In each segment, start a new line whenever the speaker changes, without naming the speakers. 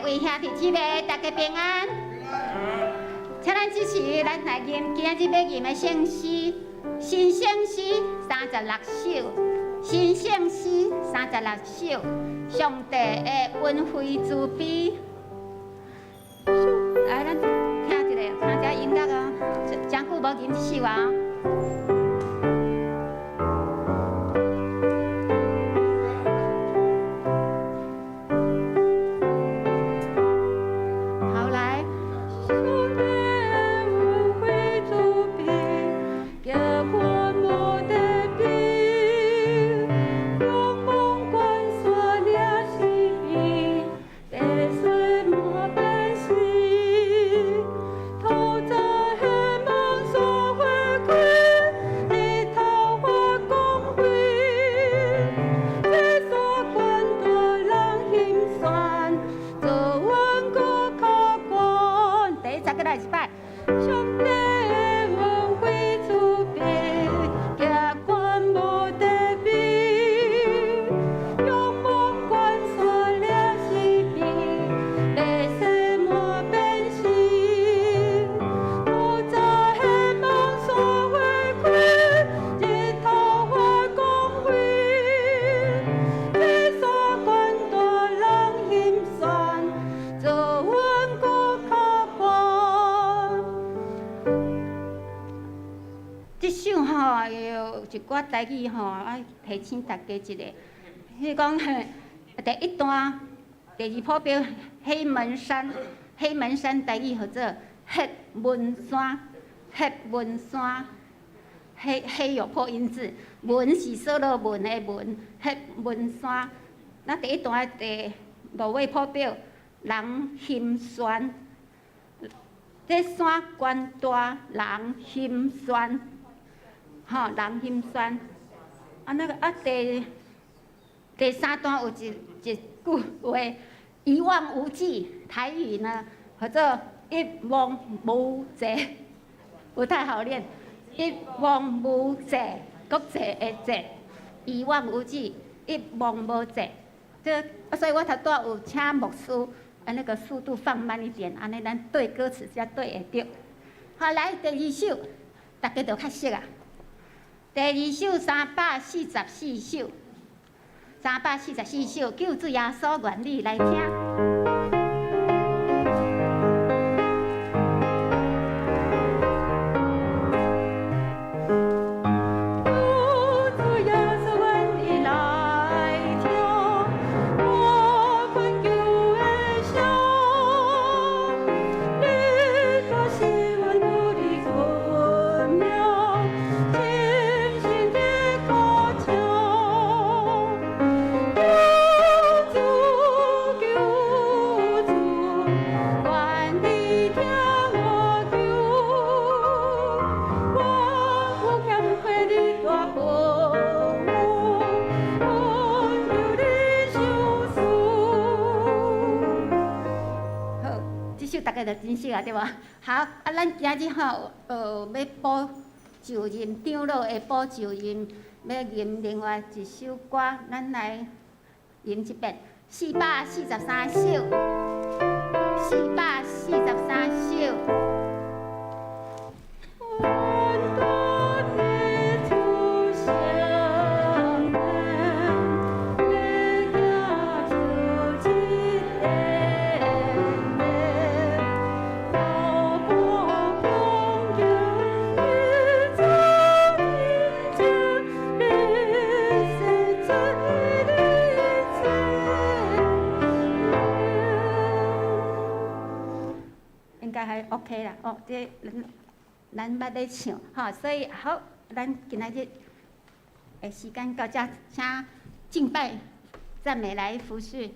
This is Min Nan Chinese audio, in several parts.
位兄弟姊妹，大家平安。請咱支持咱來吟今仔日欲吟的聖詩，新聖詩三十六首，新聖詩三十六首，上帝的恩惠慈悲。來，咱聽一下，聽這音樂哦，誠久無吟這首啊。好，來。
上帝的恩惠慈悲，極寬無得比，勇猛關山掠四邊，白雪滿變死，透早彼望山花開，日頭發光輝，這山懸大人心酸，做阮閣較懸。
第一節閣來一擺。
上帝的恩惠慈悲，極寬無得比，勇猛關山掠四邊，白雪滿變死，透早彼望山花開，日頭發光輝，這山懸大人心酸，做阮閣較懸。
這首吼有一寡台語吼，愛提醒大家一下。彼講第一段第二譜表黑門山，黑門山台語號做黑門山，黑門山，黑黑有破音字，門是所羅門的門，黑門山。那第一段第五位譜表人心酸，這山懸大人心酸。吼，人心酸。啊，那個啊，第三段有一句話，一望無際，台語呢，叫做一望無際，不太好念。一望無際，國際的際，一望無際，一望無際。這啊，所以我頭拄仔有請牧師，啊，那個速度放慢一點，按呢咱對歌詞才對會著。好，來第二首，大家就較熟啊。第二首344首，三百四十四首，救主耶穌願你來聽。
救主耶穌願你來聽，我懇求的聲，你就是阮有你尊名，真心的懇請。救主，救主，願你聽我求，我有欠虧你大保護，懇求你賞賜。
好，這首大家就真熟啊，對無？好，啊，咱今日吼，欲補就任長老的補就任，欲吟另外一首歌，咱來吟一遍，443首，443首。
恩大的主相連，欲行出一個年，步步恭敬你主面前，你是最的主。
應該還 OK 啦，哦，這咱捌咧唱，吼，所以好，咱今仔日的時間到這，請敬拜讚美來服侍。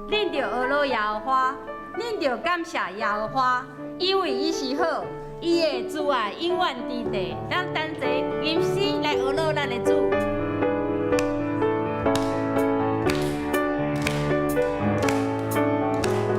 恁著呵咾耶和華，恁著感謝耶和華，因為伊是好，伊的慈愛永遠佇地。咱同齊吟詩來呵咾咱的主。
求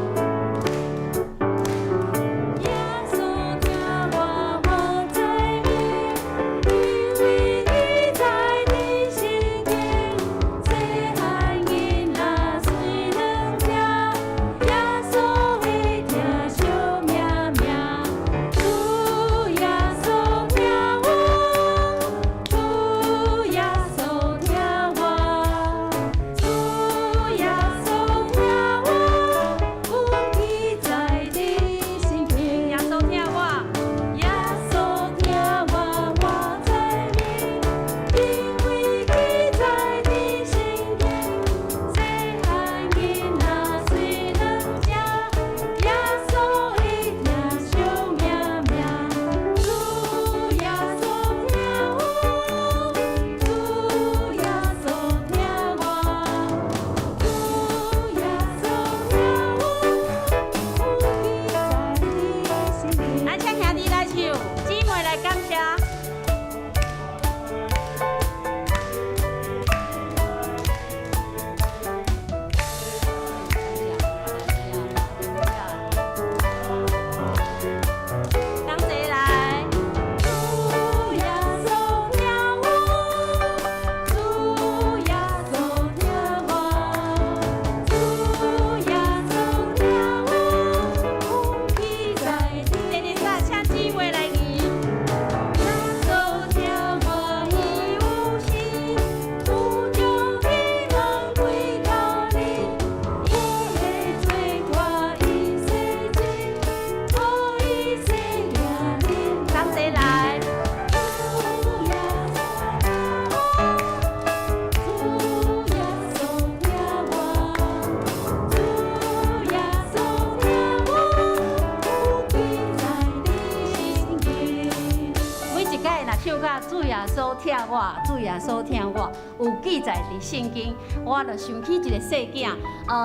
唱甲主耶穌疼我，主耶穌疼我，有記載佇聖經，我就想起一個細囝，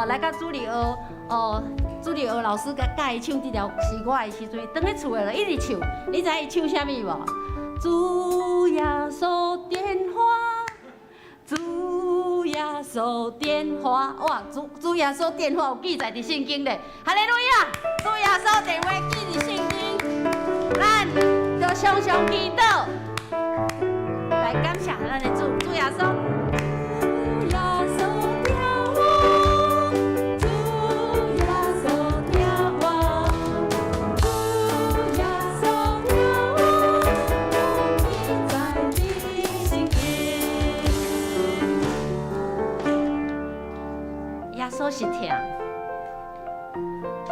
來佮主日學，主日學老師佮教伊唱這條詩歌的時陣，轉去厝的就一直唱，你知伊唱啥物無？主耶穌電話，主耶穌電話，哇！主耶穌電話有記載佇聖經咧，哈利路亞！主耶穌電話記佇聖經，咱就常常祈禱，來感謝咱的主，主耶穌。
主耶穌疼我，主耶穌疼我，主耶穌疼我，有記載佇聖經。
耶穌是疼，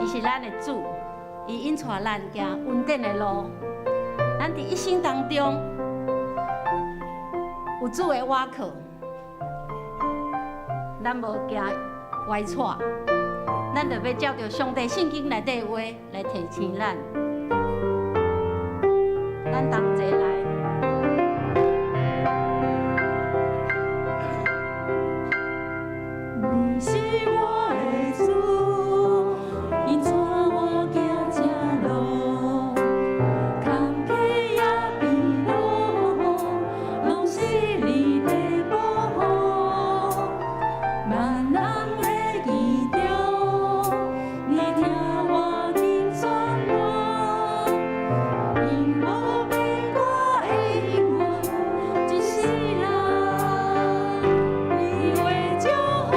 伊是咱的主，伊引帶咱行恩典的路。咱佇一生當中有主的倚靠，咱無驚歪岔，咱就欲照著上帝聖經內底的話來提醒咱。咱同齊來。
你是我的主，引帶我行這路，坎坷也疲勞，攏是你的保護。萬人會記著，你疼我緊選我，因無變我的應允，一世人你話祝福。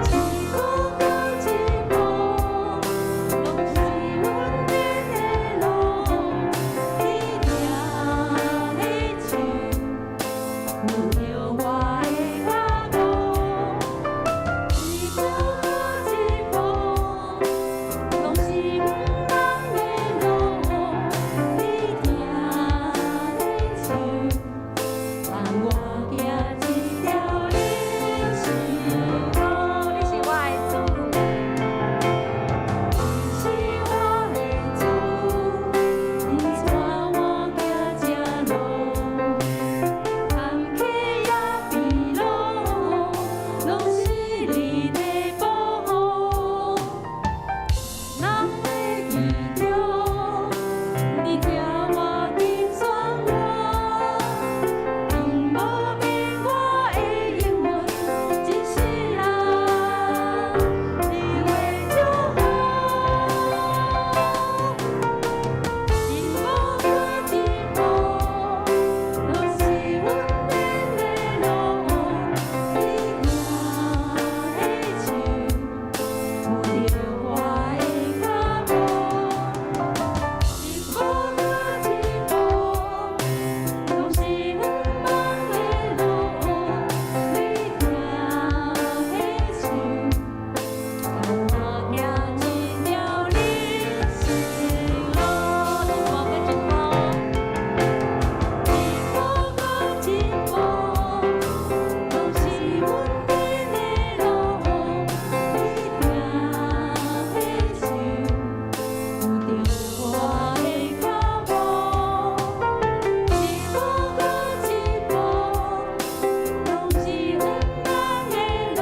一步閣一步，攏是恩典的路。你疼的手，扶著我的腳步。一步閣一步，攏是毋同的路。你疼的手，放我行這條人生路。
你是我的主，
你是我的主，引帶我行這路，坎坷也疲勞，攏是你的保護。人會記著，你疼我緊選我，因無變我的應允，一世人你話祝福。一步閣一步，攏是恩典的路。你疼的手，扶著我的腳步。一步閣一步，攏是毋同的路。你疼的手，放我行這條人生路。
一步閣一步，
一步閣一步，攏是恩典的路。你疼的手，扶著我的腳步。一步閣一步，攏是毋同的路。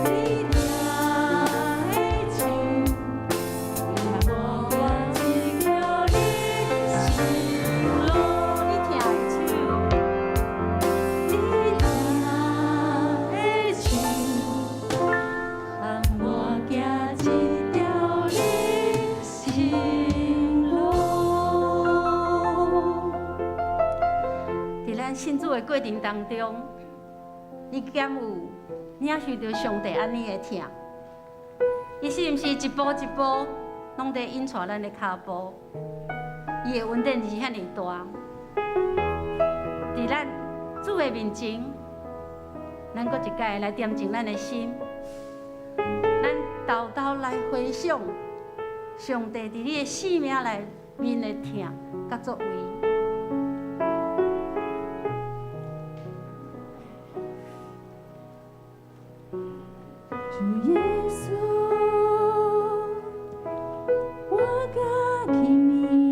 你疼的手，放我行這條人生路。
你疼的手，
你疼的手，放我行這條人生路。
佇咱信主的過程當中，你敢有領受著上帝按呢的疼？伊是毋是一步一步攏佇引帶咱的跤步？伊的恩典是遐爾大，佇咱主的面前，咱閣一擺來恬靜咱的心，咱沓沓來回想上帝佇你的生命內面的疼佮作為。
主耶穌，我佮起你。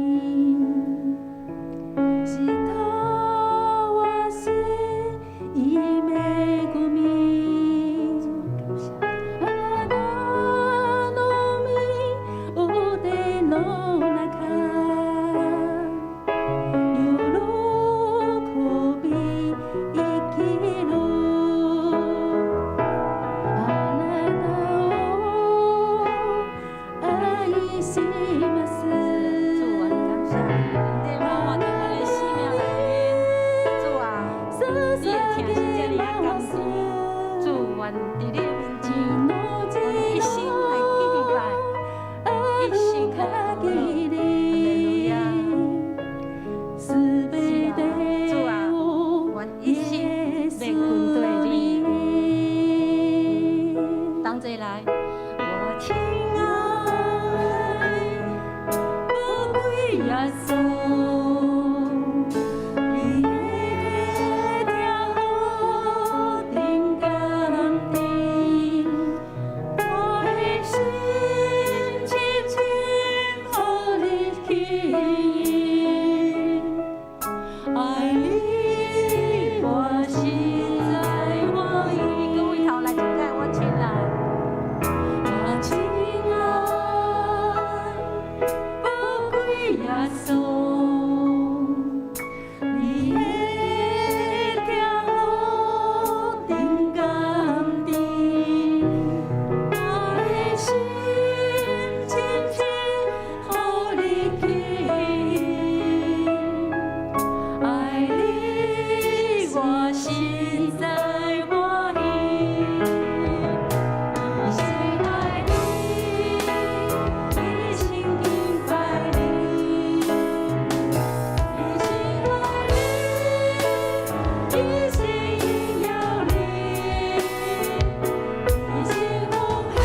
穌，你的疼何等甘甜，我的心深深予你吸引，愛你我實在歡喜。
各位頭來一擺，我親愛。
我親愛寶貴耶穌，你的疼何等甘甜，我的心深深予你吸引，愛你我實在歡喜。一生愛你，一生敬拜你，一生愛你，一生榮耀你，一生奉獻，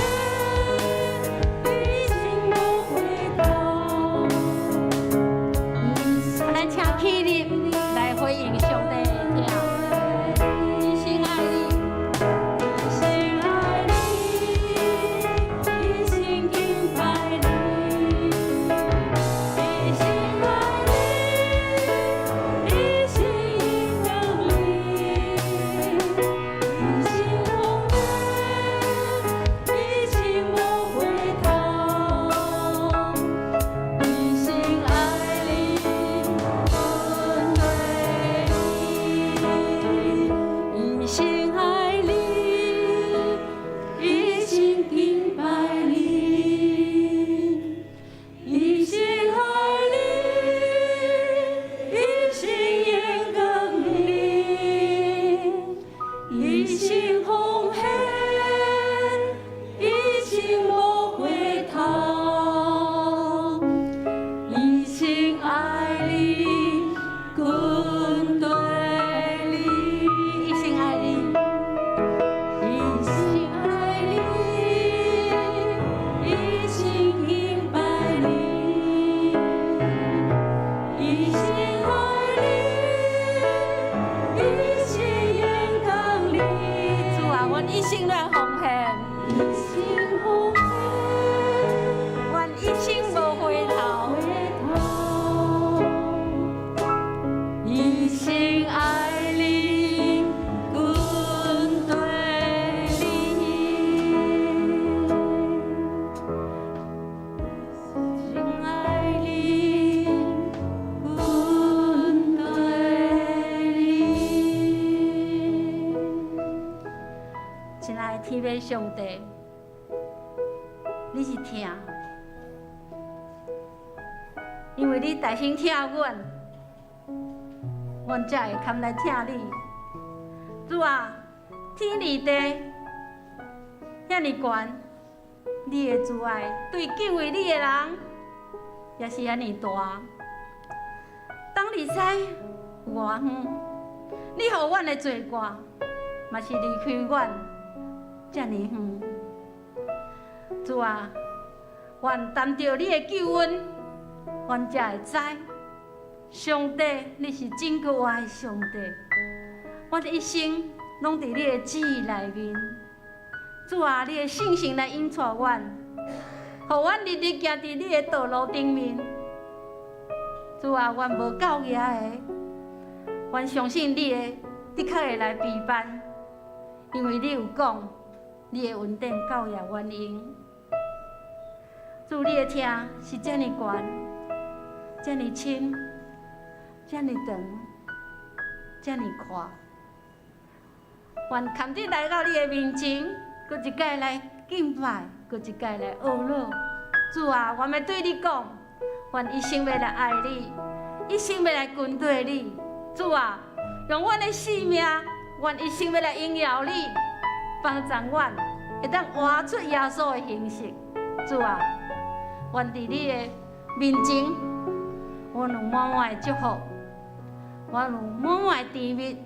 一生無回頭。
咱請起立來回應上帝的疼。一生愛你，
一生愛你，一生敬拜你，一生愛你，一生榮耀你，一生奉獻，一生無回頭。一生愛你，跟隨你，一生愛你，一生敬拜你，一生愛你，一生榮耀你，一生奉獻，一生無回頭。一生愛你，跟隨你，
一生愛你，
一生愛你，一生敬拜你，一生愛你，一生榮耀你。
主啊，阮一生來奉獻，
一生奉獻，
阮一生無回頭。
回頭。一生愛你，跟隨你。一生愛你，跟隨你。
親愛的天父上帝，你是疼，因為你大先疼阮，阮才會堪來疼你。主啊，天離地遐爾懸，你的慈愛對敬畏你的人也是遐爾大。東離西有偌遠，你予阮的罪過嘛是離開阮遮爾遠。主啊，願擔著你的救恩，阮才會知上帝你是拯救我的上帝。我的一生攏佇你的旨意內面。主啊，你的聖神來引帶阮，予阮日日行佇你的道路頂面。主啊，阮無夠額的，阮相信你的的確會來備辦，因為你有講，你的恩典夠額阮用。主，你的疼是遮爾懸，遮爾深，遮爾長，遮爾闊。願堪得來到你的面前，閣一擺來敬拜，閣一擺來學樂。主啊，我欲對你講，阮一生欲來愛你，一生欲來跟隨你。主啊，用阮的性命，阮一生欲來榮耀你，幫助阮會當活出耶穌的形式。主啊，願佇你的面前，阮有滿滿的祝福，阮有滿滿的甜蜜。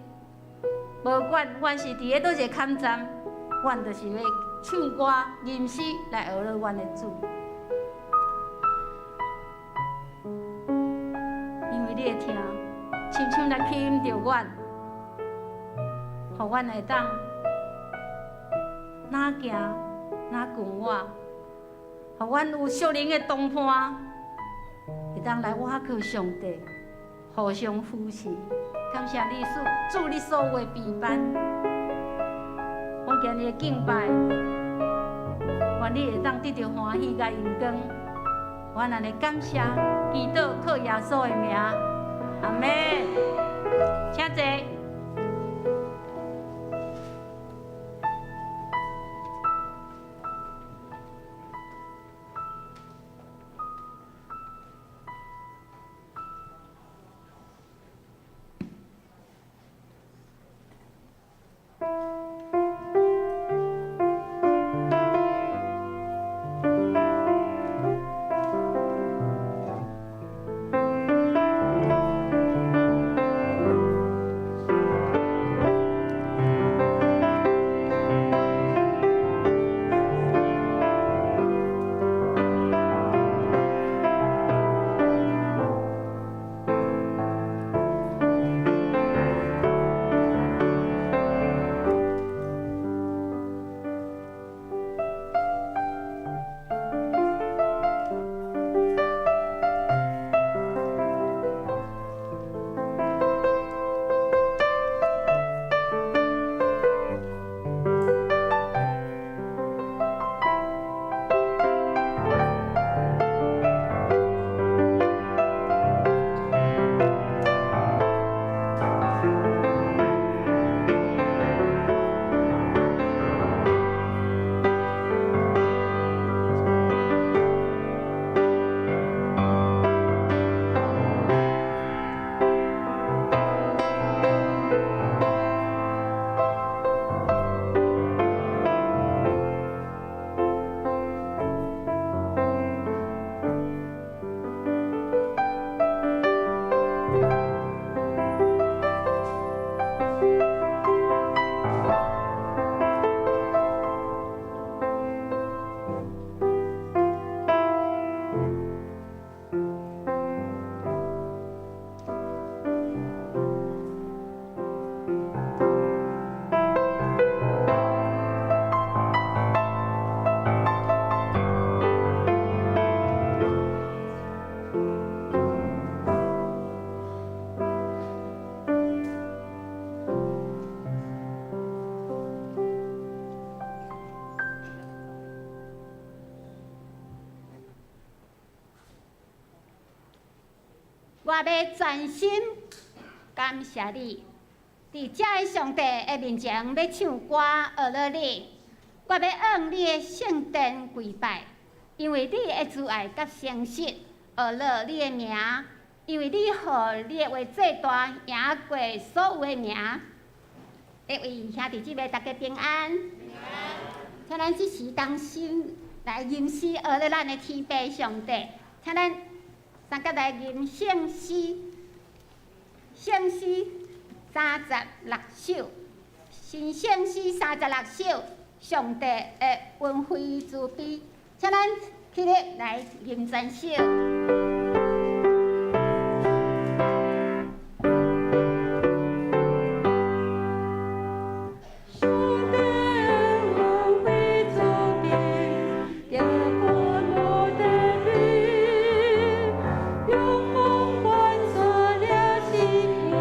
無管阮是佇咧佗一個坎站，阮就是欲唱歌、吟詩來學樂阮的主。你的疼，深深來吸引著阮，予阮會當哪行哪近我，予阮有屬靈的同伴，會當來倚靠上帝，互相扶持。感謝你主，主你所有的備辦，我今日的敬拜，願你會當得著歡喜佮榮光。我按呢感謝，祈禱靠耶穌的名，阿們。請坐。
我欲全心感謝你，佇這个上帝的面前欲唱歌學樂你，我欲往你的聖殿跪拜，因為你的慈愛佮誠實，學樂你的名，因為你予你的話做大，贏過所有的名。各位兄弟姊妹，大家平安。請咱這時同心來吟詩學樂咱的天父上帝，請咱三甲來吟聖詩，聖詩36首，新聖詩36首，上帝的恩惠慈悲，請咱起立來吟全首。
上帝恩惠慈悲，行過無得比，勇猛關山掠四邊，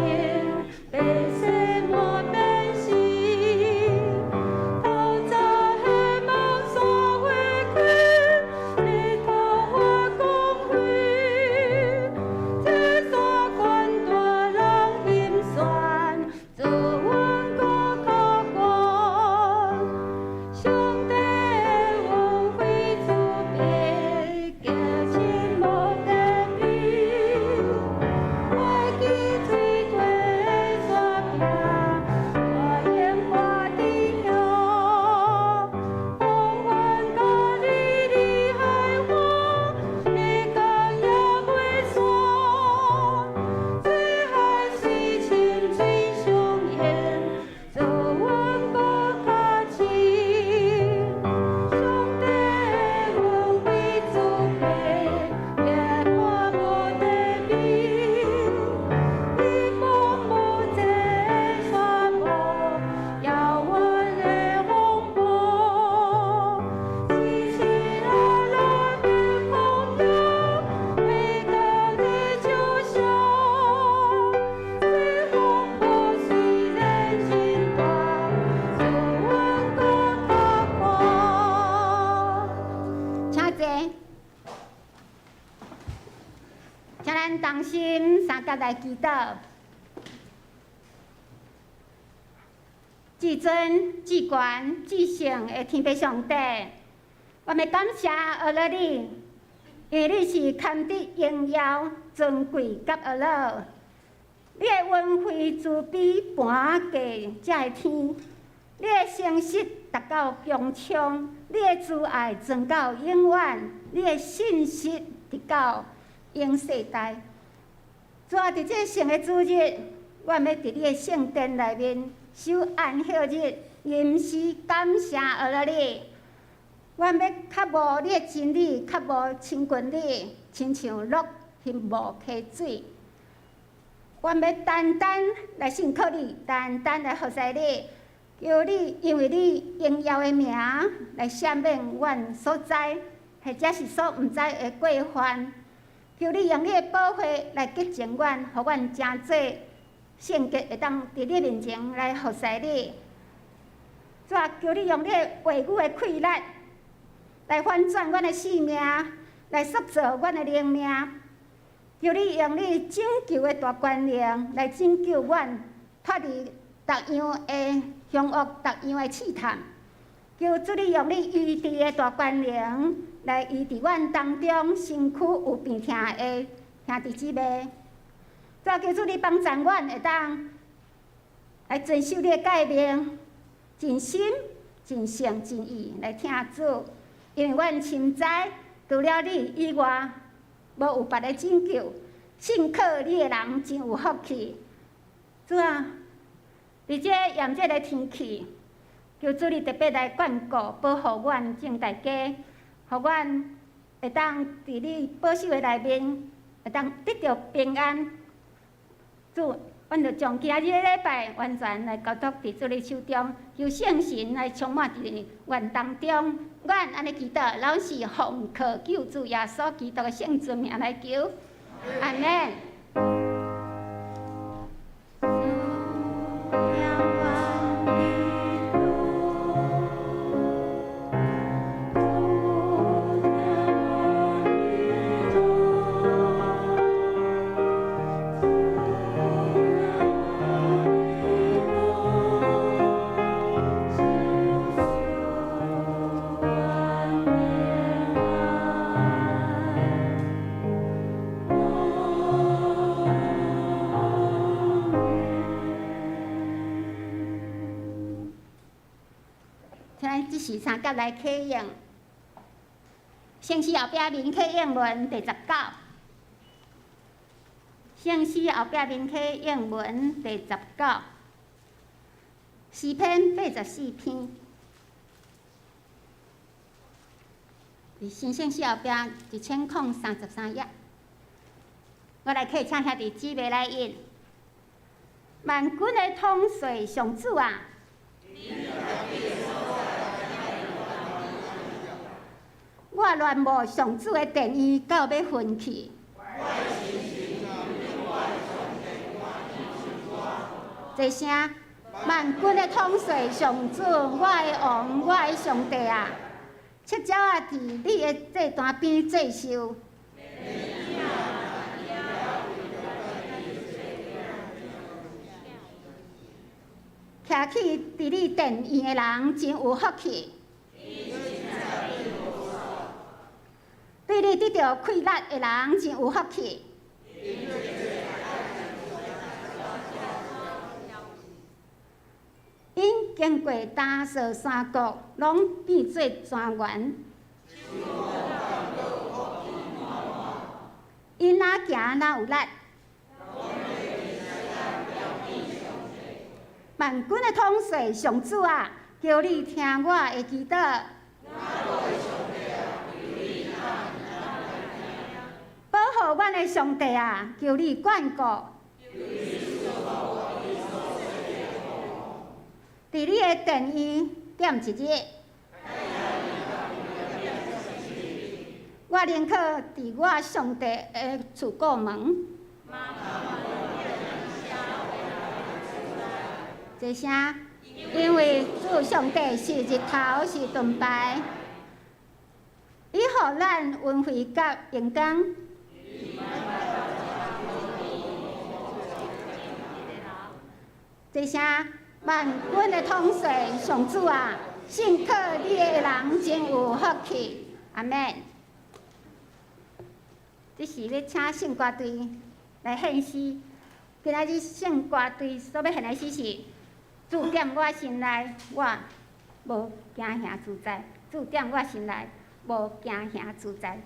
白色滿變死。透早黑夢煞回去，日頭發光輝。
請咱同心相佮來祈禱。至尊、至懸、至聖的天父上帝，我欲感謝阿樂你，因為你是堪得榮耀、尊貴佮阿樂。你的恩惠慈悲盤過這个天，你的誠實達到穹蒼，你的慈愛傳到永遠，你的信實直到永世代。主啊，佇這聖的主日，我欲佇你的聖殿內面守安息日，臨時感謝阿樂你。我欲渴慕你的真理，渴慕親近你，親像鹿尋慕溪水。我欲單單來信靠你，單單來服侍你，求你因為你榮耀的名來赦免阮所知或者是所毋知的過犯。求你用你的寶血來潔淨阮，予阮成做聖潔，會當佇你面前來服侍你。主啊，求你用你的話語的氣力來翻轉阮的性命，來塑造阮的靈命。求你用你拯救的大權能來拯救阮，脫離逐樣的兇惡、逐樣的試探。求主你用你醫治的大權能來醫治阮當中身軀有病痛的兄弟姊妹。主啊，求主你幫助阮會當來遵守你的誡命，盡心、盡性、盡意來疼主，因為阮深知除了你以外，無有別个拯救。信靠你的人真有福氣。主啊，佇這炎熱的天氣，求主你特別來眷顧、保護阮眾大家，予阮會當佇你保守的內面，會當得著平安。主，阮就將今仔日的禮拜完全來交託佇主你手中，求聖神來充滿佇阮當中。阮按呢祈禱，攏是奉靠救主耶穌基督的聖尊名來求，阿們。請咱這時相佮來啟用，聖詩後壁面啟應文第19，聖詩後壁面啟應文第19，詩篇84篇，佇新聖詩後壁1033頁，我來啟請兄弟姊妹來印。萬軍的統帥上主啊！我戀慕上主的殿院到欲昏去。齊聲，萬軍的統帥上主，我的王，我的上帝啊！赤鳥仔佇你的祭壇邊祭壽。徛起佇你殿院的人真有福氣。對你得著氣力的人真有福氣。𪜶經過大雪山谷，攏變做泉源。𪜶若行若有力。萬軍的統帥上主啊，求你聽我的祈禱。保護阮的上帝啊，求你眷顧。佇你的殿院踮一日，我寧可佇我上帝的厝顧門。齊聲，因為主上帝是日頭，是盾牌，伊予咱恩惠佮榮光。第三，萬軍的統帥上主啊，信靠你的人真有福氣。阿們。這是欲請聖歌隊來獻詩。今仔日聖歌隊所欲獻的詩是：主踮我心內，我無驚嚇自在；主踮我心內，無驚嚇自在。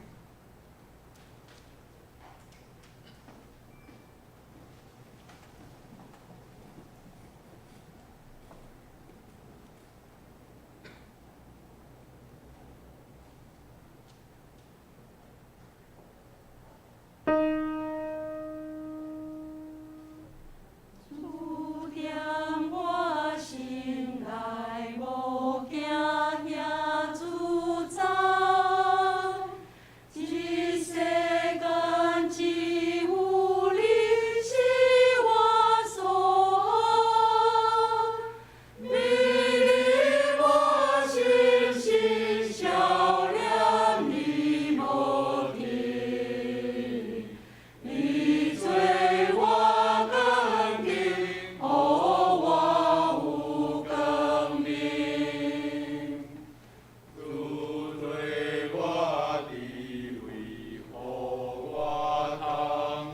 主踮我心內，無驚嚇自在。這世間只有你是我所愛，美麗我心是笑臉你無停，你做我堅定，予我有光明。
主做我智慧，予我通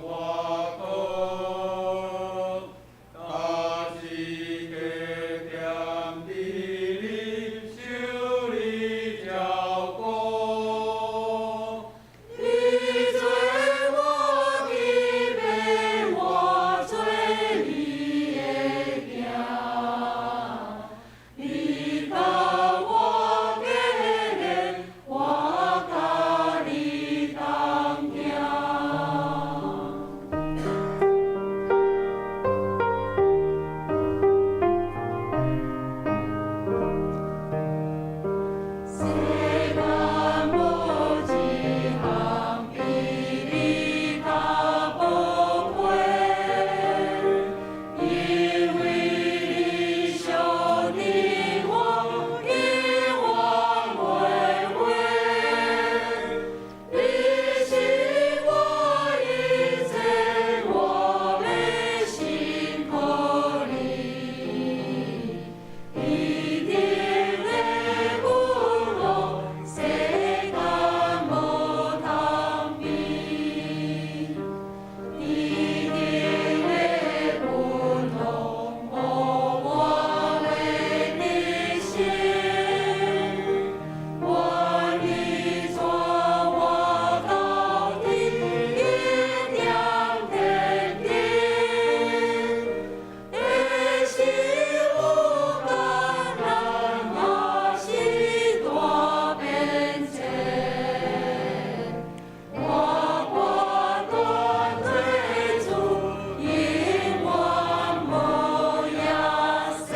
活過。若是加踮佇你，受你照顧。
你做我的馬，我做你的行。你教我加練，我佮你同行。世間無一項比你較寶貴，因為你相認我，永遠袂悔。你是我一切，我欲信靠你，一定的溫柔，世間無通比。一定的溫柔，予我袂得勝。願你帶我到底，一踮天頂。是有艱難，也是大變遷。我決斷做主，永遠無野心。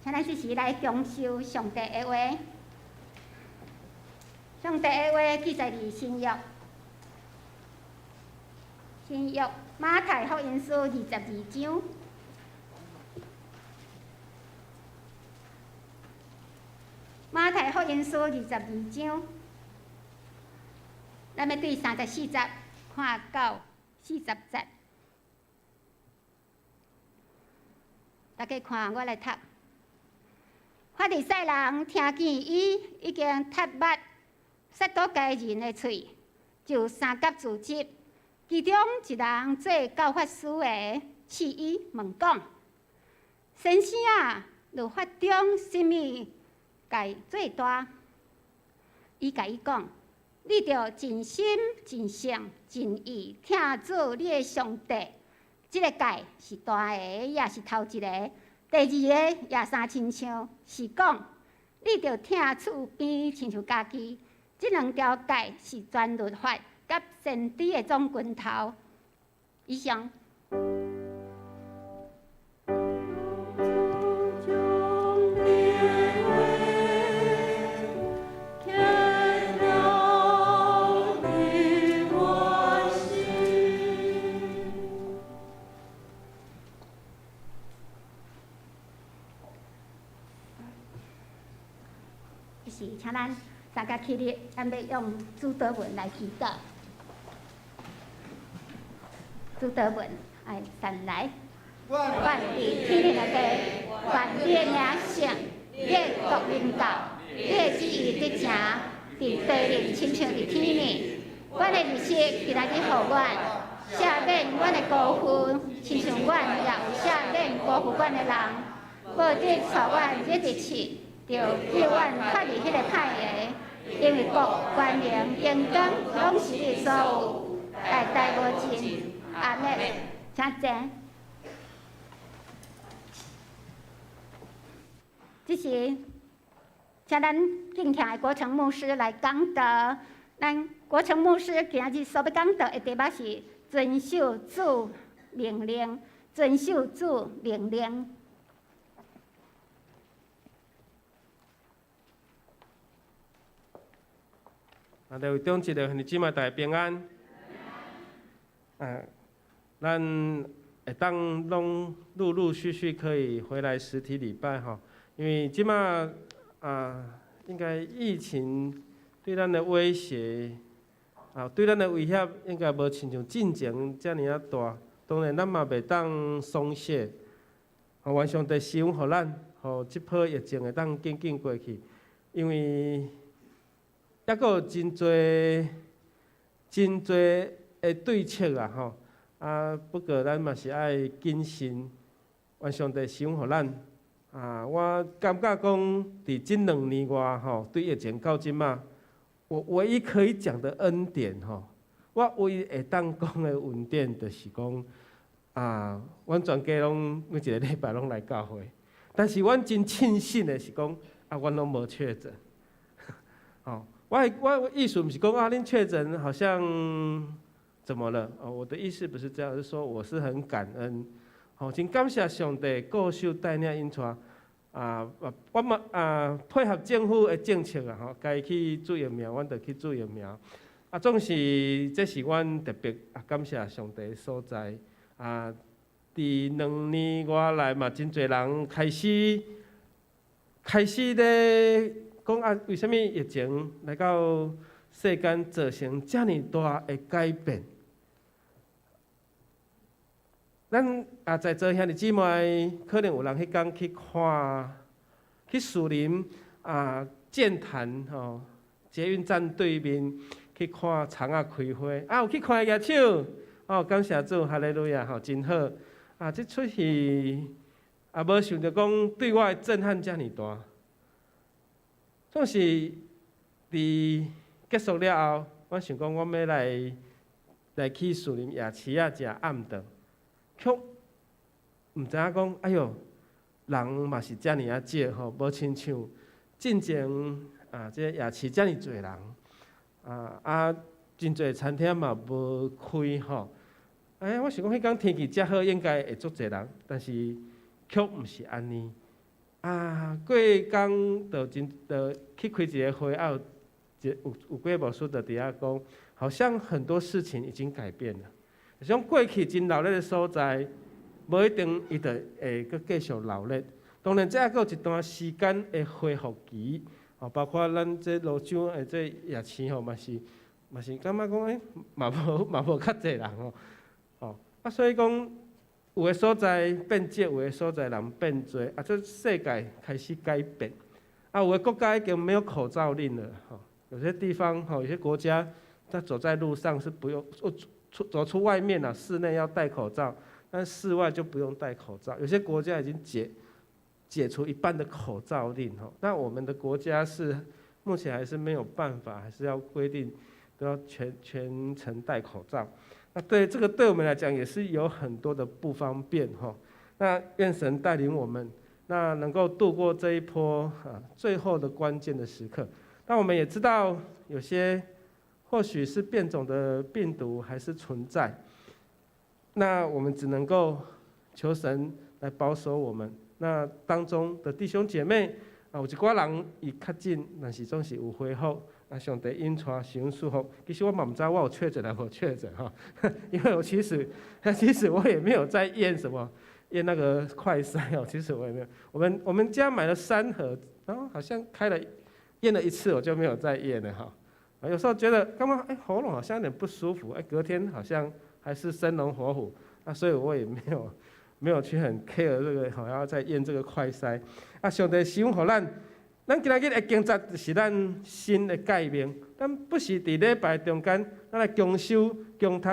請咱這時來共修上帝的話。上帝的話記載佇新約，新約馬太福音書22章。馬太福音書22章，咱欲對34節看到40節。大家看，我來讀。法利賽人聽見伊已經踢捌撒都該人的喙，就相佮聚集。其中一人做教法師的，試伊問講：先生啊，律法中啥物誡最大？伊共伊講：你著盡心、盡性、盡意疼主你的上帝。這个誡是大个，也是頭一个。第二个也相親像，是講你著疼厝邊親像家己。這兩條誡是全律法佮先知的總拳頭。以上。
主將你的話，天了
這是請咱大家起立，咱欲用主禱文來祈禱。主禱文，愛上來。願佇天頂的父，願你的名聖，你的國臨到，你的旨意得成，佇地裡親像佇天頂。阮的日食今仔日予阮，赦免阮的辜負，親像阮也有赦免辜負阮的人。無得帶阮入試，著救阮脫離彼个歹的，因為國、權榮、榮光，攏是你所有，代代無盡。阿們，請坐。這時，請咱敬聽的國成牧師來講道。咱國成牧師今日所欲講道的題目是遵守主命令，遵守主命令。
啊，各位長執的兄弟姊妹，大家平安。啊，咱會當攏陸陸續續可以回來實體禮拜吼，因為這馬啊，應該疫情對咱的威脅啊，對咱的威脅應該無親像進前遮爾仔大。當然，咱嘛袂當鬆懈。予願上帝施恩予咱，予這波疫情會當緊緊過去，因為猶閣有真濟、真濟的對策啊吼。啊，不過咱嘛是愛謹慎，願上帝施恩予咱。啊，我感覺講，佇這2年外吼，對疫情到這馬，我唯一可以講的恩典吼，我唯一會當講的恩典，就是講啊，阮全家攏每一个禮拜攏來教會，但是阮真慶幸的是講啊，阮攏無確診。吼，我意思毋是講啊，恁確診好像怎麼了？哦，我的意思不是這樣，是說我是很感恩，吼，真感謝上帝顧守帶領引帶，啊，我嘛啊配合政府的政策啊，吼，該去注疫苗，阮就去注疫苗。啊，總是這是阮特別啊感謝上帝的所在。啊，佇2年外來嘛，真濟人開始咧講啊，為啥物疫情來到世間造成遮爾大的改變？咱啊在座兄弟姊妹，可能有人彼工去看，去士林啊劍潭吼捷運站對面去看蔥仔開花，啊有去看的舉手，哦感謝主，哈利路亞吼，真好。啊，這齣戲也無想著講對我的震撼遮爾大。總是佇結束了後，我想講我欲來去士林夜市仔食暗頓。卻毋知影講，哎喲，人嘛是遮爾仔少吼，無親像進前啊，這個夜市遮爾濟人，啊，真濟餐廳嘛無開吼。哎，我想講彼工天氣遮好，應該會足濟人，但是卻毋是按呢。啊，過工就真就去開一個會，啊有一有有幾個牧師就佇遐講，好像很多事情已經改變了。像過去真鬧熱的所在，無一定伊就會閣繼續鬧熱。當然，這猶閣有一段時間的恢復期，吼，包括咱這蘆洲的這夜市吼，嘛是感覺講，欸，嘛無較濟人吼，吼，啊，所以講有的所在變少，有的所在人變濟，啊，這世界開始改變。啊，有的國家已經沒有口罩令了，吼，有些地方吼，有些國家在走在路上是不用走出外面了，室內要戴口罩，但室外就不用戴口罩。有些國家已經解除一半的口罩令，吼，那我們的國家是目前還是沒有辦法，還是要規定都要全程戴口罩。那對這個對我們來講也是有很多的不方便，吼。那願神帶領我們，那能夠度過這一波啊最後的關鍵的時刻。那我們也知道有些或許是變種的病毒還是存在，那我們只能夠求神來保守我們。那當中的弟兄姐妹啊，有一寡人伊確診，但是總是有恢復。啊，上帝引帶施恩賜福。其實我嘛毋知我有確診還無確診哈，因為我其實我也沒有在驗什麼驗那個快篩哦，其實我也沒有。我們家買了3盒，然後好像開了驗了一次我就沒有再驗了哈。有時候覺得感覺哎喉嚨好像有點不舒服，哎隔天好像還是生龍活虎，啊所以我也沒有去很 care 這個，好像在驗這個快篩。啊，上帝賜予咱，咱今仔日的經節是咱新的誡命，咱不是佇禮拜中間，咱來共守共讀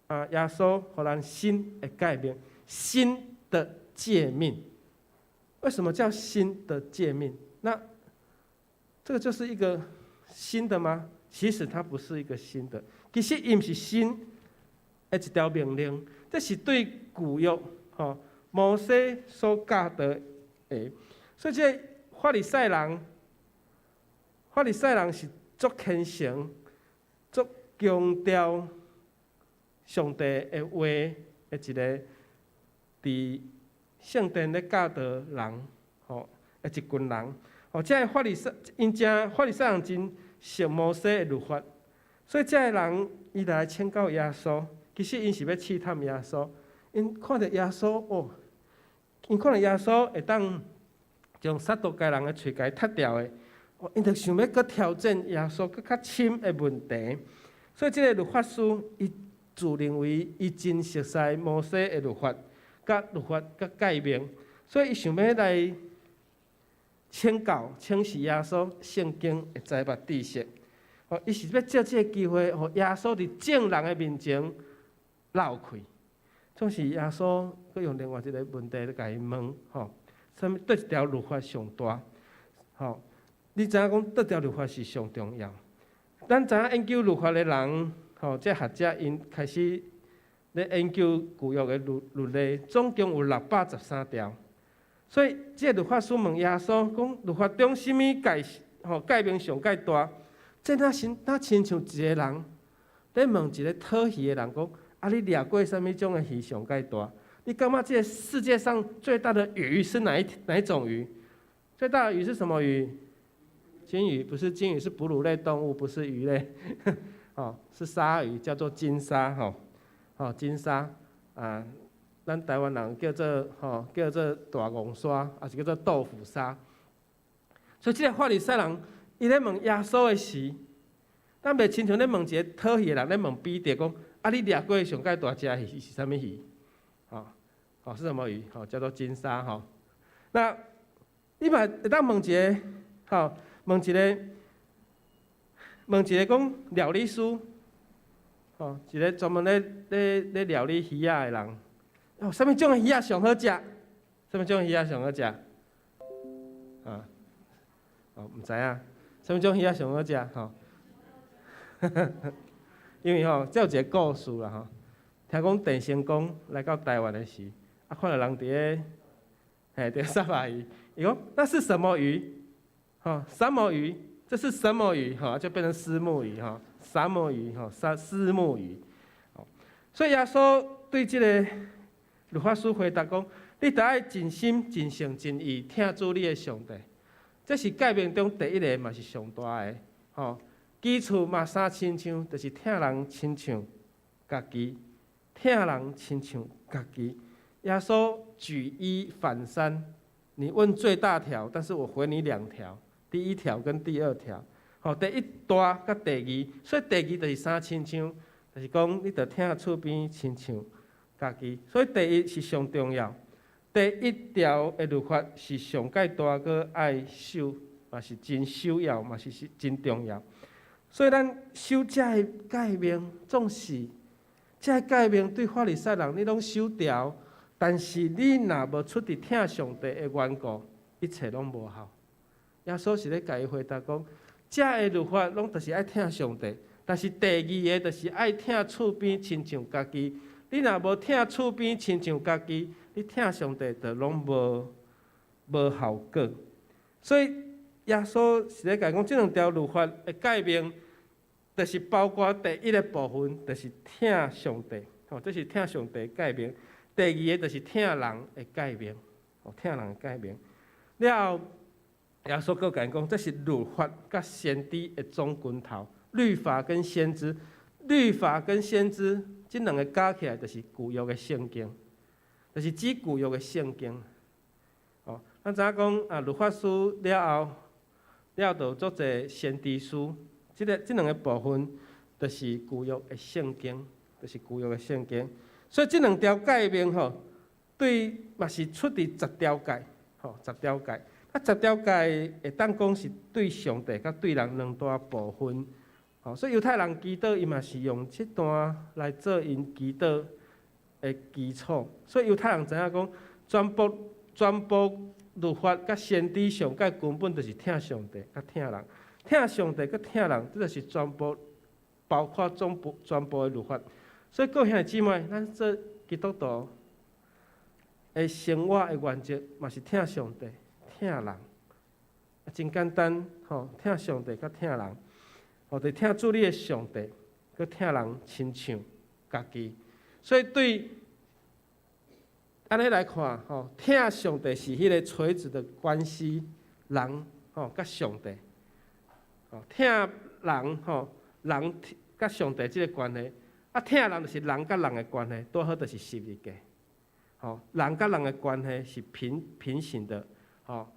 啊，耶穌予咱新的誡命，新的誡命。為什麼叫新的誡命？那這個就是一個新的嗎？其實它不是一個新的，其實伊毋是新的一條命令，這是對舊約吼摩西所教導的。所以這個法利賽人，法利賽人是足虔誠、足強調上帝的話的一個，佇聖殿咧教導人吼的一群人。吼，這個法利賽，𪜶真法利賽人真熟摩西的律法，所以這个人伊來請教耶穌，其實𪜶是欲試探耶穌。𪜶看著耶穌哦，𪜶看著耶穌會當將撒都該人的喙共伊踢掉的，哦，𪜶就想欲閣挑戰耶穌閣較深的問題。所以這个律法師，伊自認為伊真熟悉摩西的律法、佮律法、佮誡命，所以伊想欲來請教、請示耶穌聖經的知捌知識。哦，伊是欲藉這個機會，予耶穌佇眾人的面前落氣。總是耶穌閣用另外一個問題來共伊問，吼，啥物佗一條律法上大？吼，你知影講佗條律法是上重要？咱知影研究律法的人，吼，這學者𪜶開始咧研究舊約的律例，總共有613條。所以，這個律法師問耶穌講：律法中啥物誡吼誡命上蓋大？這若是若親像一個人咧問一個討魚的人講：啊，你掠過啥物種的魚上蓋大？你感覺這個世界上最大的魚是哪一種魚？最大的魚是什麼魚？鯨魚不是鯨魚，是哺乳類動物，不是魚類。哦，是鯊魚，叫做鯨鯊。吼，哦，鯨鯊啊，咱台灣人叫做吼，叫做大戇鯊，抑是叫做豆腐鯊。所以這個法利賽人，伊咧問耶穌的時，咱袂親像咧問一個討魚的人咧問彼得講：啊，你掠過上蓋大隻魚是啥物魚？哦，哦，是什麼魚？哦，叫做鯨鯊。吼，那你嘛會當問一個，吼，問一個講料理師，吼，一個專門咧料理魚仔的人，哦，啥物種的魚仔上好食？啥物種魚仔上好食？啊，哦，毋知影，啥物種魚仔上好食？吼，因為吼，這有一個故事啦吼。聽講鄭成功來到台灣的時，啊，看著人佇咧，嘿，佇咧殺魚，伊講那是什麼魚？吼，什麼魚？這是什麼魚？吼，就變成虱目魚吼，什麼魚？吼，虱目魚。所以耶穌對這個律法師回答講：你著愛盡心、盡性、盡意疼主你的上帝。這是誡命中第一个，嘛是上大的。吼，其次嘛相親像，就是疼人親像家己，疼人親像家己。耶穌舉一反三，你問最大條，但是我回你兩條，第一條跟第二條。吼，第一大佮第二，所以第二就是相親像，就是講你著疼厝邊親像家己。所以第一是上重要，第一條的律法是上蓋大閣愛守，嘛是真首要，嘛是真重要。所以咱守這个誡命，總是這个誡命對法利賽人，你攏守著，但是你若無出佇疼上帝的緣故，一切攏無效。耶穌是咧共伊回答講，這个律法攏就是愛疼上帝，但是第二个就是愛疼厝邊親像家己。你若無疼厝邊親像家己，你疼上帝就攏無效果。所以耶穌是咧共講，這兩條律法的誡命，就是包括第一个部分，就是疼上帝，吼，這是疼上帝的誡命。第二个就是疼人的誡命，吼，疼人的誡命。了後，耶穌閣共𪜶講，這是律法佮先知的總根頭，律法跟先知，律法跟先知，這兩个加起來就是舊約的聖經，就是指舊約的聖經。哦，咱知影講啊，律法書了後，了就有足濟先知書，這兩個部分就是舊約的聖經，就是舊約的聖經。所以這兩條誡命吼，對嘛是出佇十條誡，吼，十條誡。啊，十條誡會當講是對上帝佮對人兩大部分。吼，所以猶太人祈禱，伊嘛是用這段來做𪜶祈禱的基礎。所以猶太人知影講，全部律法佮先知上蓋根本就是疼上帝佮疼人，疼上帝佮疼人，這就是全部包括總部全部的律法。所以各位兄弟姊妹，咱做基督徒的生活的原則嘛是疼上帝、疼人，啊，真簡單吼，疼上帝佮疼人，吼，就疼主你的上帝，閣疼人親像家己。所以對按呢來看，吼，疼上帝是彼个垂直的關係，人吼佮上帝，吼，疼人吼，人佮上帝這个關係，啊，疼人就是人佮人的關係，拄好就是十字架，吼，人佮人的關係是平行的，吼，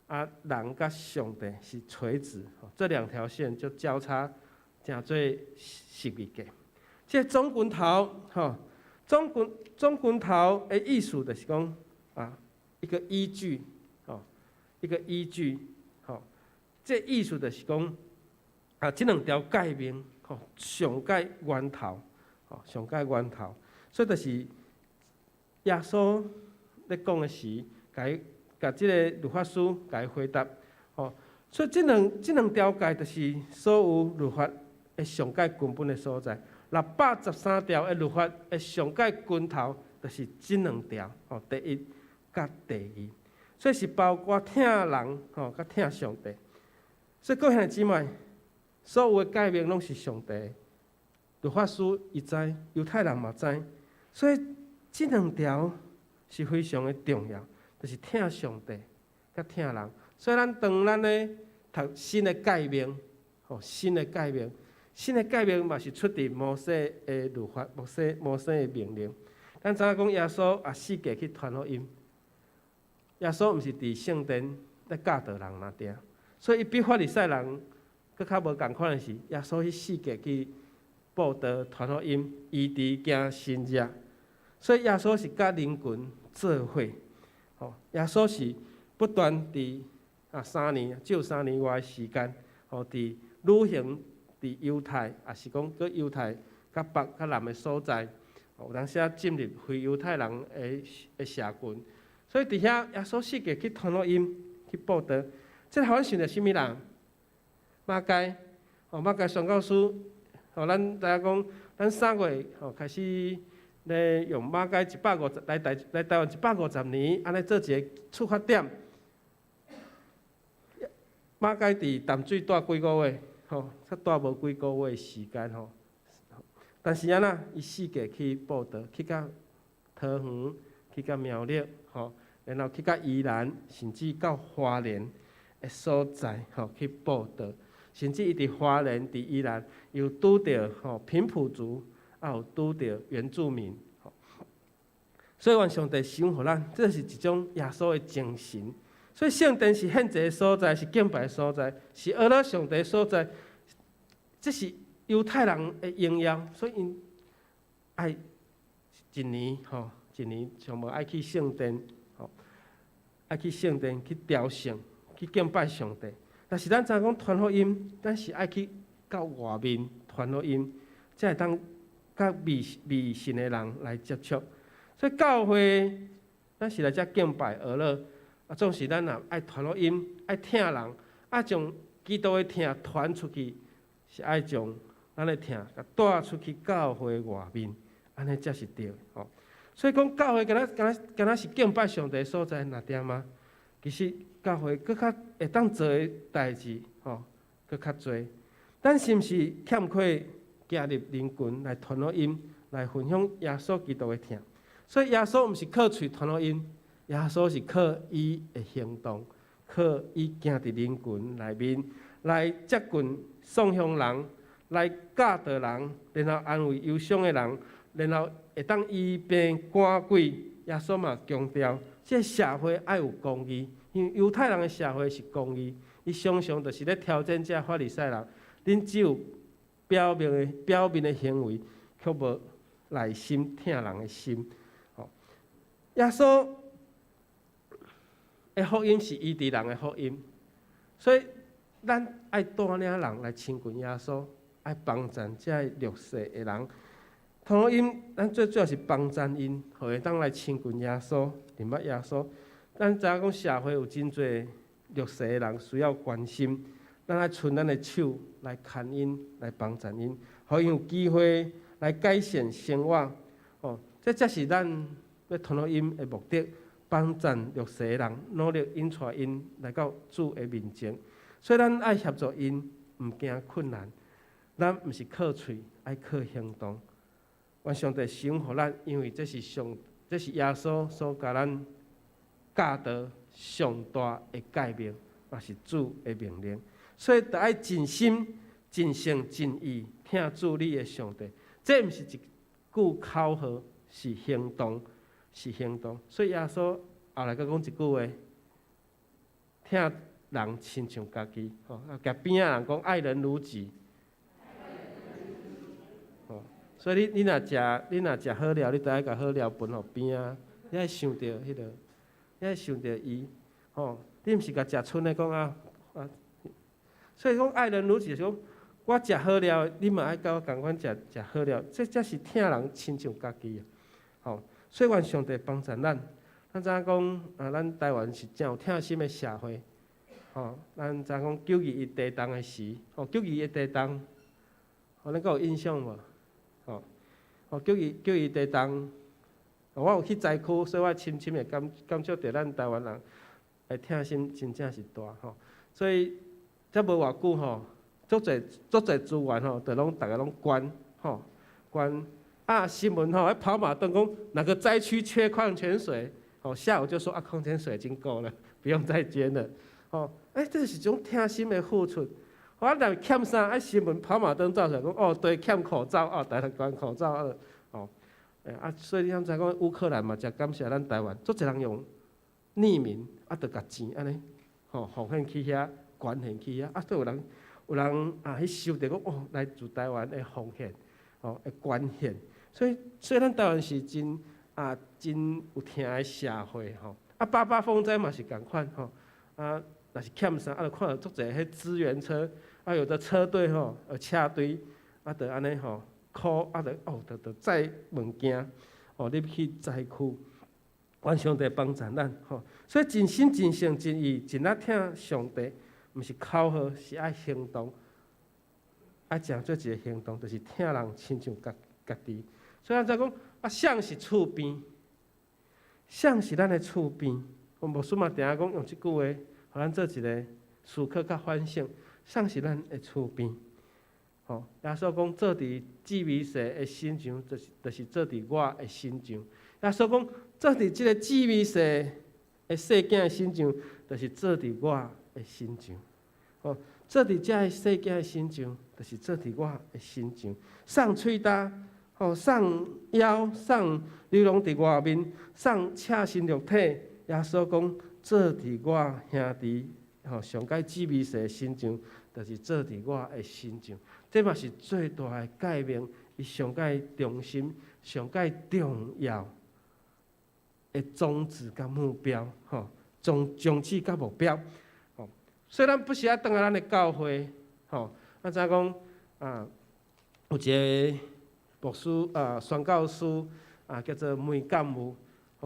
啊，人佮上帝是垂直，這兩條線就交叉，成做十字架。這個總根頭，吼。總根頭的意思就是講啊，一個依據，吼，一個依據，吼，這意思就是講啊，這兩條誡命，吼，上蓋源頭，吼，上蓋源頭，所以就是耶穌咧講的時，共這个律法師共伊回答，吼，所以這兩條誡就是所有律法的上蓋根本的所在。613條的律法的上蓋根頭，就是這兩條，吼，第一佮第二，所以是包括疼人，吼，佮疼上帝。所以各位兄弟姊妹，所有的誡命攏是上帝。律法師伊知，猶太人嘛知，所以這兩條是非常的重要，就是疼上帝佮疼人。所以咱當咱咧讀新的誡命，吼，新的誡命。新的誡命嘛是出佇摩西的律法，摩西的命令。咱知影講耶穌也四界去傳福音，耶穌毋是佇聖殿咧教導人爾爾，所以伊比法利賽人閣較無仝款的是，耶穌去四界去布道傳福音，醫治行神蹟，所以耶穌是佮人群做伙，吼，耶穌是不斷佇啊三年，只有三年外的時間，吼，佇旅行。佇猶太，抑是講閣猶太較北、較南的所在，有當時仔進入非猶太人的社群，所以佇遐耶穌四界去傳福音、去布道。這予阮想著啥物人？馬偕，吼，馬偕宣教師，吼，咱知影講，咱3月吼開始咧用馬偕150來台灣150年，按呢做一个出發點。馬偕佇淡水蹛幾個月？吼，才蹛無幾個月時間吼，但是按怎，伊四界去布道，去到桃園，去到苗栗，吼，然後去到宜蘭，甚至到花蓮的所在，吼，去布道。甚至伊佇花蓮、佇宜蘭，又拄著吼平埔族，也有拄著原住民，吼。所以願上帝賞予咱，這是一種耶穌的精神。所以聖殿是獻祭的所在，是敬拜的所在，是阿樂上帝的所在。這是猶太人的榮耀，所以𪜶愛一年吼，一年上無愛去聖殿吼，愛去聖殿去朝聖，去敬拜上帝。但是咱知影講傳福音，咱是愛去到外面傳福音，才會當佮未信的人來接觸。所以教會，咱是來遮敬拜阿樂。啊，總是咱若愛傳福音，愛疼人，愛將基督的疼傳出去，是愛將咱的疼共帶出去教會外面，按呢才是對的吼。所以講教會敢若是敬拜上帝的所在，爾爾嗎？其實教會閣較會當做的代誌吼，閣較濟。咱是毋是欠缺行入人群來傳福音，來分享耶穌基督的疼？所以耶穌毋是靠喙傳福音。耶穌是靠伊的行動，靠伊行佇人群內面，來接近喪鄉人，來教導人，然後安慰憂傷的人，然後會當醫病趕鬼。耶穌嘛強調，這個社會愛有公義，因為猶太人的社會是公義，伊常常就是咧挑戰這法利賽人，恁只有表面的行為，卻無內心疼人的心。吼，耶穌的福音是醫治人的福音，所以咱愛帶領人來親近耶穌，愛幫贊這弱勢的人。傳福音，咱最主要是幫贊𪜶，予會當來親近耶穌，認捌耶穌。咱知影講社會有真濟弱勢的人需要關心，咱愛伸咱的手來牽𪜶，來幫贊𪜶，予𪜶有機會來改善生活。哦，這才是咱欲傳福音的目的，幫贊弱勢的人，努力引帶𪜶來到主的面前。所以咱愛協助𪜶，毋驚困難。咱毋是靠喙，愛靠行動。願上帝賞予咱，因為這是耶穌所共咱教導上大的誡命，也是主的命令。所以，著愛盡心、盡性、盡意疼主你的上帝。這毋是一句口號，是行動，是行動。所以耶穌後來閣講一句話：疼人親像家己。吼，共邊仔人講愛人如己。吼，所以你若食好料，你著愛共好料分予邊仔。你愛想著彼個，你愛想著伊，吼，你毋是共食賰的講啊啊。所以講愛人如己，是講我食好料，你嘛愛佮我仝款食食好料，這才是疼人親像家己啊！吼，所以願上帝幫助咱。咱知影講啊，咱台灣是誠有疼心的社會，吼，咱知影講921地動的時，吼，九二一地動，吼，恁閣有印象無？吼，吼，921地動，我有去災區，所以我深深的感觸著咱台灣人的疼心真正是大吼。所以才無偌久吼，足濟足濟資源吼，就攏逐家攏捐吼捐。啊，新聞吼，彼跑馬燈講哪個災區缺礦泉水，吼，下午就說啊，礦泉水已經夠了，不用再捐了。吼，欸，這是一種疼心的付出。我若欠啥？啊，新聞跑馬燈照出來講，哦，對，欠口罩，哦，逐家捐口罩，哦，欸啊，所以你通知講烏克蘭嘛，誠感謝咱台灣，足濟人用匿名，啊，就共錢按呢，吼，奉獻去遐，捐獻去遐，啊，閣有人啊，去收著講，哦，來自台灣的奉獻，吼，的捐獻，所以咱台灣是真有疼的社會，吼。啊，八八風災嘛是仝款，吼，啊，若是欠啥，啊，就看著足濟彼支援車，啊，有的車隊吼，車隊，啊，就按呢吼，call，啊，就哦，就載物件，哦，入去災區，願上帝幫助咱，吼。所以盡心盡性盡意盡力疼上帝，毋是口號，是愛行動，愛誠做一个行動，就是疼人親像家己。所以咱知講，啊，誰是厝邊？誰是咱的厝邊？我牧師嘛定定講用這句話，予咱做一个思考佮反省。誰是咱的厝邊？吼，耶穌講做佇志美世的身上，就是做佇我的身上。耶穌講做佇這个志美世的細囝的身上，就是做佇我的身上。吼，做佇這个細囝的身上，就是做佇我的身上。送喙焦，吼，送枵，送流浪佇外面，送赤身露體。耶穌講做佇我兄弟，吼，上蓋姊妹的身上，就是做佇我的身上。這嘛是最大的誡命，伊上蓋中心、上蓋重要的宗旨佮目標，吼，宗旨佮目標，吼。所以咱不是愛轉來咱的教會，吼，咱知影講啊，有一個牧師啊，宣教師啊，叫做梅干武，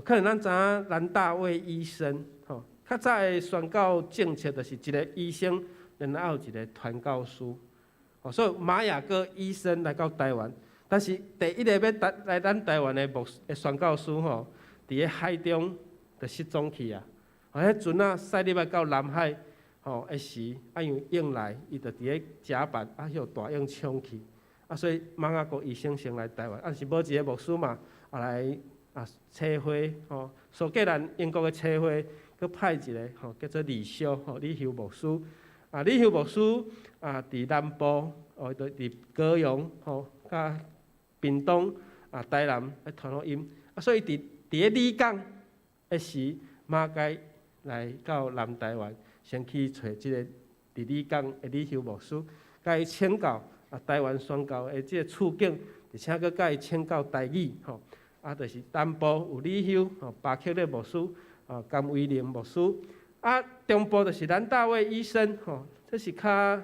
可能咱知影蘭大衛醫生，吼，較早的宣教政策就是一個醫生，然後有一個傳教師，吼，所以馬雅各醫生來到台灣，但是第一個欲來咱台灣的牧師宣教師吼，佇咧海中就失蹤去啊！吼，彼船仔駛入來到南海吼的時，啊因為湧來，伊就佇咧甲板啊，予大湧沖去，啊所以馬雅各醫生先來台灣，啊是無一個牧師嘛，啊來啊差會吼，蘇格蘭英國的差會，閣派一個吼叫做李修吼李修牧師，啊李修牧師啊佇南部哦，佇高雄吼，佮屏東啊台南咧傳福音，啊所以佇咧里港的時，馬偕來到南台灣，先去揣這个佇李港的李休牧師，共伊請教啊，台灣宣教的這个處境，而且閣共伊請教台語吼，啊，就是南部有李休吼，巴克勒牧師，啊，甘威廉牧師，啊，中部就是蘭大衛醫生吼，這是較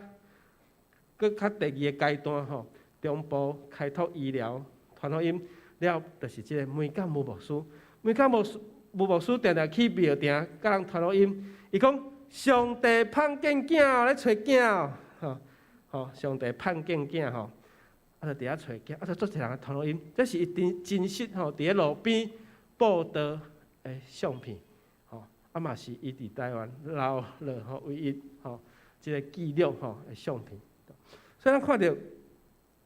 閣較第二个階段吼，中部開拓醫療傳福音了，就是這个梅教牧牧師，梅教牧師牧牧師定定去廟埕共人傳福音，伊講上帝盼見囝咧揣囝吼，吼，上帝盼見囝吼，啊，就佇遐揣囝，啊，就足濟人來傳福音，這是伊真真實吼，佇咧路邊報道的相片，吼，啊嘛是伊佇台灣留落吼唯一吼這个記錄吼的相片。所以咱看著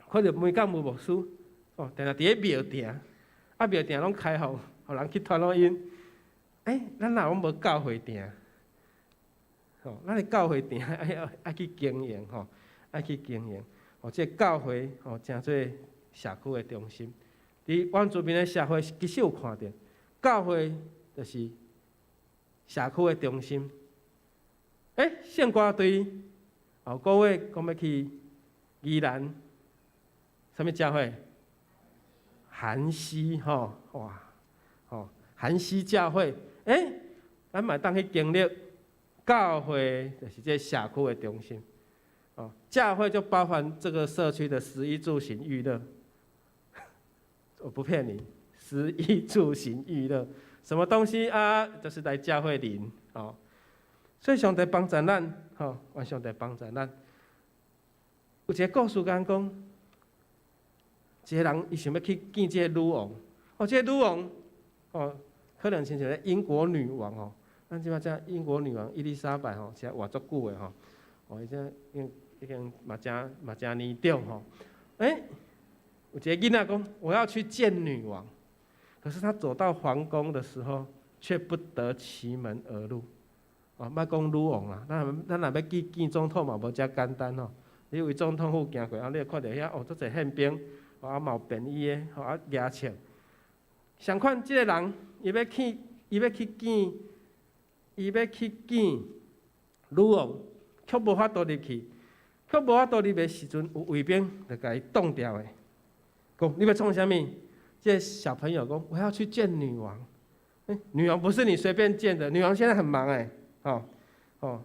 看著梅教牧牧師，哦，定定佇咧廟埕，啊廟埕攏開放，予人去傳福音。欸，咱若攏無教會埕？吼，咱的教會埕愛愛去經營吼，愛去經營。哦，這个教會吼，成做社區的中心。佇原住民的社會，其實有看著，教會就是社區的中心。欸，聖歌隊後個月講欲去宜蘭，啥物教會？寒溪吼，哇，吼，寒溪教會，欸，咱嘛會當去經歷教會，就是這社區的中心。哦，教會就包含這個社區的食衣住行娛樂。我不騙你，食衣住行娛樂，什麼東西啊？就是來教會領哦。所以上帝幫助咱，吼，願上帝幫助咱。有一个故事講講，一个人伊想欲去見這个女王，哦，這个女王，哦，可能親像咧英國女王哦，咱這擺知英國女王伊麗莎白吼，是活足久的吼，哦，伊這已已經嘛誠嘛誠年長吼，欸，有一个囡仔講，我要去見女王，可是他走到皇宮的時候，卻不得其門而入。哦，莫講女王啦，咱咱若欲去見總統嘛無遮簡單吼。你為總統府行過，啊，你會看著遐哦，足濟憲兵，哦，啊嘛有便衣的，吼啊舉槍。相款，這个人伊欲去，伊欲去見，伊欲去見女王，卻無法度入去，卻無法度入的時陣，有衛兵就共伊擋牢的，講你欲創啥物？這个小朋友講，我要去見女王。欸，女王不是你隨便見的，女王現在很忙欸，吼吼。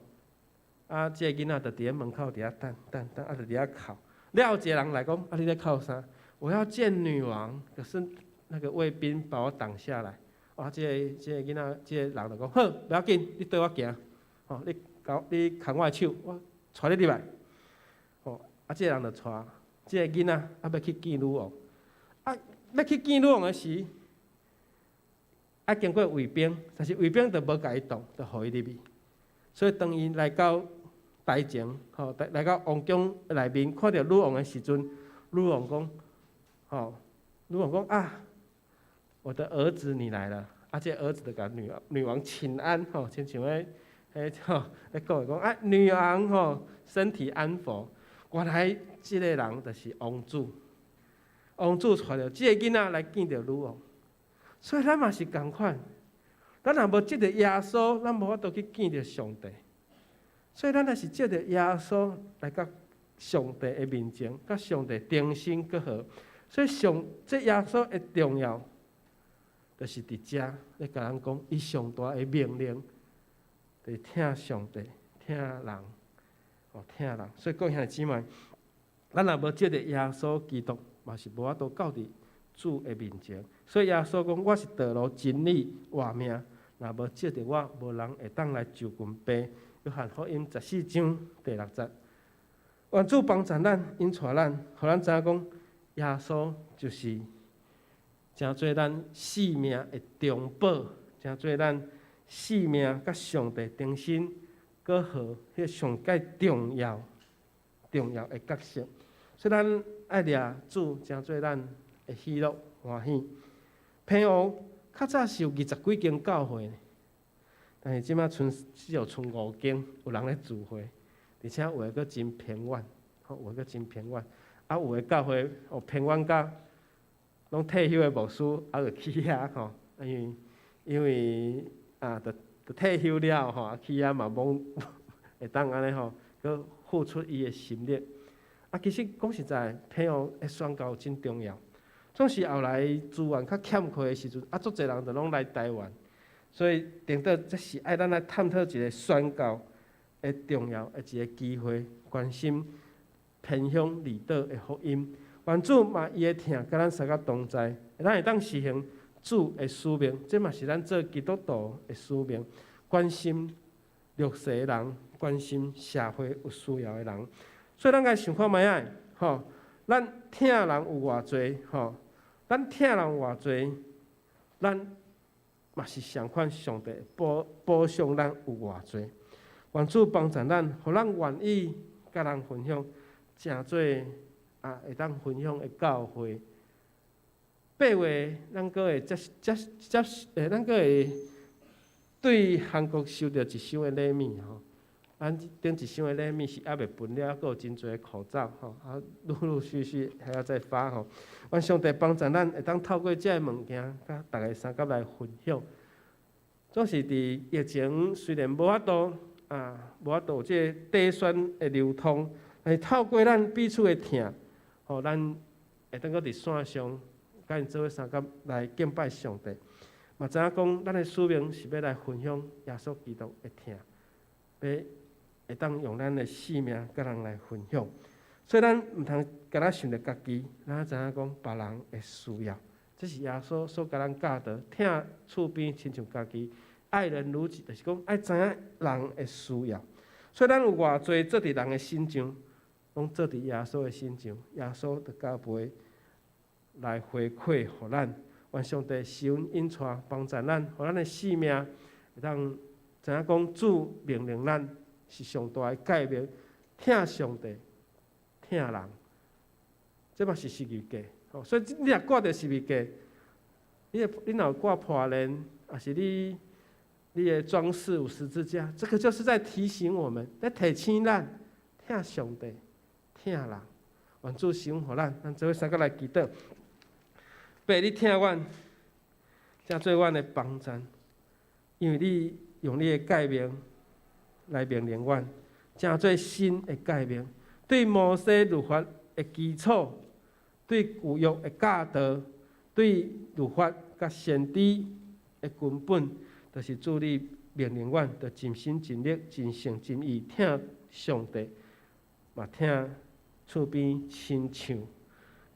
啊，這個囡仔就佇咧門口佇遐等等等，啊，就佇遐哭。了後一個人來講，啊，你咧哭啥？我要見女王，可是那個衛兵把我擋下來。啊，這個這個囡仔，這個人就講，好，無要緊，你綴我行，吼，你共你牽我的手，我帶你入來。吼，啊，這個人就帶這個囡仔，啊，欲去見女王。啊，欲去見女王的時，啊，經過衛兵，但是衛兵就無共伊擋，就予伊入去。所以當伊來到台前，吼，來到王宮內面，看著女王的時陣，女王講，吼，女王講啊，我的兒子你來了，啊，這個兒子就共女王女王請安，吼，親像彼彼吼咧講的講啊，女王吼身體安否？原來這个人就是王子，王子帶著這个囡仔來見著女王，所以咱嘛是仝款，咱若無藉著耶穌，咱無法度去見著上帝。所以咱若是藉著耶穌來到上帝的面前，佮上帝重新結合。所以上這耶穌的重要，就是佇遮咧共咱講，伊上大的命令，就是疼上帝、疼人，哦，疼人。所以各位兄弟姊妹，咱若無藉著耶穌基督，嘛是無法度到佇主的面前。所以耶穌講：我是道路、真理、活命，若無藉著我，無人會當來就近父。約翰福音14章第6節。願主幫助咱，引帶咱，予咱知影講，耶穌就是成做咱性命的中保，成做咱性命佮上帝重新結合，彼个上蓋重要、重要的角色。所以咱愛掠主，成做咱的喜樂歡喜。澎湖較早是有二十幾間教會，但是這擺賰只有賰五間有人咧聚會，而且有的閣真偏遠，吼有的閣真偏遠，啊有的教會哦偏遠甲攏退休的牧師猶會去遐吼，因為因為啊，就就退休了吼，去遐嘛罔會當按呢吼，閣付出伊的心力。啊，其實講實在，朋友的宣教真重要。總是後來資源較欠缺的時陣，啊，足濟人就攏來台灣，所以定倒這是愛咱來探討一個宣教的重要的一個機會，關心偏鄉離島的福音。願主嘛伊的疼，佮咱相佮同在，咱會當實行主的使命，這嘛是咱做基督徒的使命，關心弱勢的人，關心社會有需要的人。所以咱該想看覓仔，吼，咱疼人有偌濟，吼，咱疼人有偌濟，咱嘛是相款上帝補補償咱有偌濟。願主幫助咱，予咱願意佮人分享，成做啊會當分享的教會。8月，咱閣會接接接，咱閣會對韓國收著一箱的禮物吼。咱頂一箱的禮物是猶未分了，閣有真濟口罩吼，啊，陸陸續續還要再發吼。願上帝幫助咱，會當透過這个物件，佮逐家相佮來分享。總是佇疫情雖然無法度啊，無法度有這個短宣的流通，但是透過咱彼此的疼，吼，咱會當閣佇線上，佮𪜶做伙相佮來敬拜上帝。嘛知影講，咱的使命是欲來分享耶穌基督的疼，欲會當用咱的性命佮人來分享。所以咱毋通干焦想著家己，咱知影講別人的需要，這是耶穌所共咱教導，疼厝邊親像家己，愛人如己，就是講愛知影人的需要。所以咱有偌濟做佇人的身上，攏做佇耶穌的身上，耶穌就加倍來回饋予咱。願上帝施恩引帶幫助咱，予咱的性命會當知影講主命令咱是上大的誡命，疼上帝，疼人，這嘛是十字架。所以你若掛著十字架，你若有掛破鏈，抑是你的裝飾有十字架，這個就是在提醒我們，在提醒咱疼上帝，疼人。願主施恩予咱，咱做伙相佮來祈禱。父，你疼阮，才做阮的幫贊，因為你用你的誡命來命令阮，成做新的誡命，對摩西律法的基礎，對舊約的教導，對律法佮先知的根本，就是主你命令阮，著盡心盡力、盡性盡意疼上帝，嘛疼厝邊親像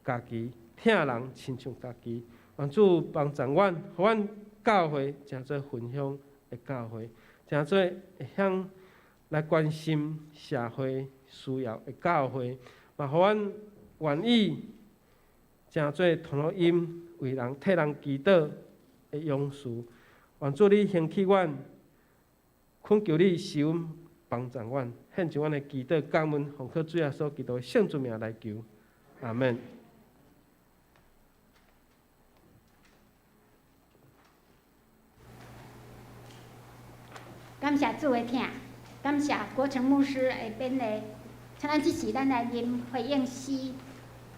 家己，疼人親像家己。願主幫助阮，予阮教會成做分享的教會，成做會曉來關心社會需要的教會，嘛予阮願意成做傳福音、為人替人祈禱的勇士。願主你興起阮，懇求你施恩幫助阮，獻上阮的祈禱感恩，奉靠主耶穌基督的聖主名來求，阿們。
感謝主的疼，感謝國成牧師的勉勵。像咱這時，咱來吟回應詩，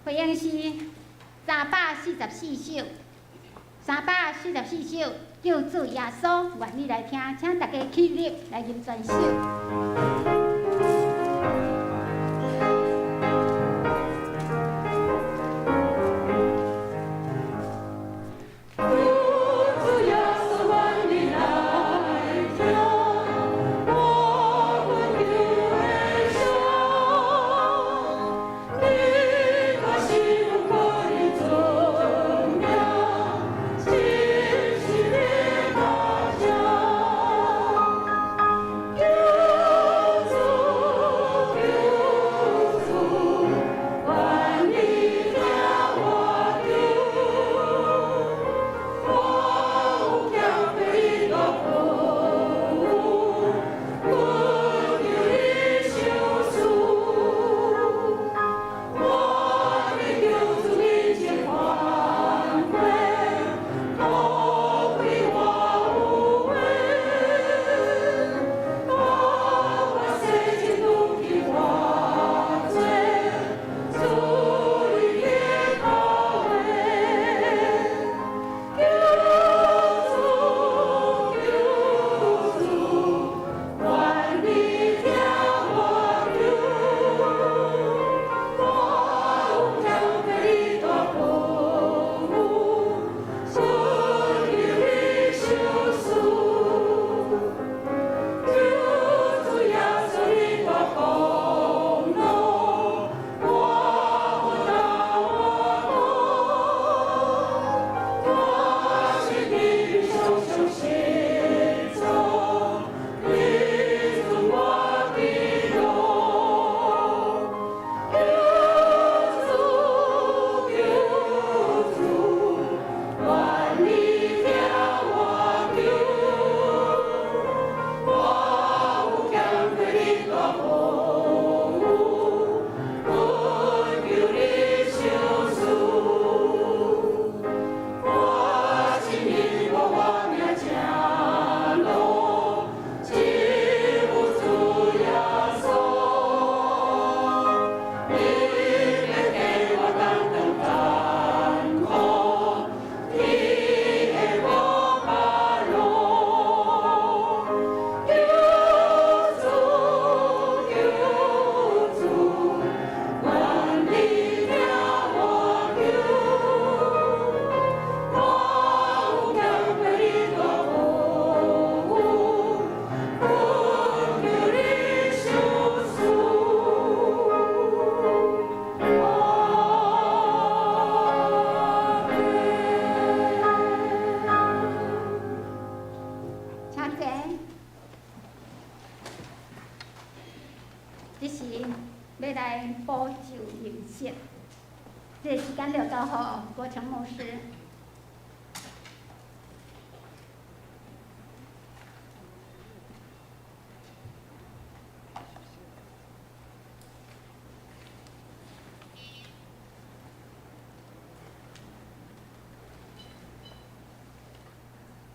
回應詩344首，344首，救主耶穌願意來聽，請大家起立來吟全首。
救主。
欲來補救認識。這個時間就交予國成牧師。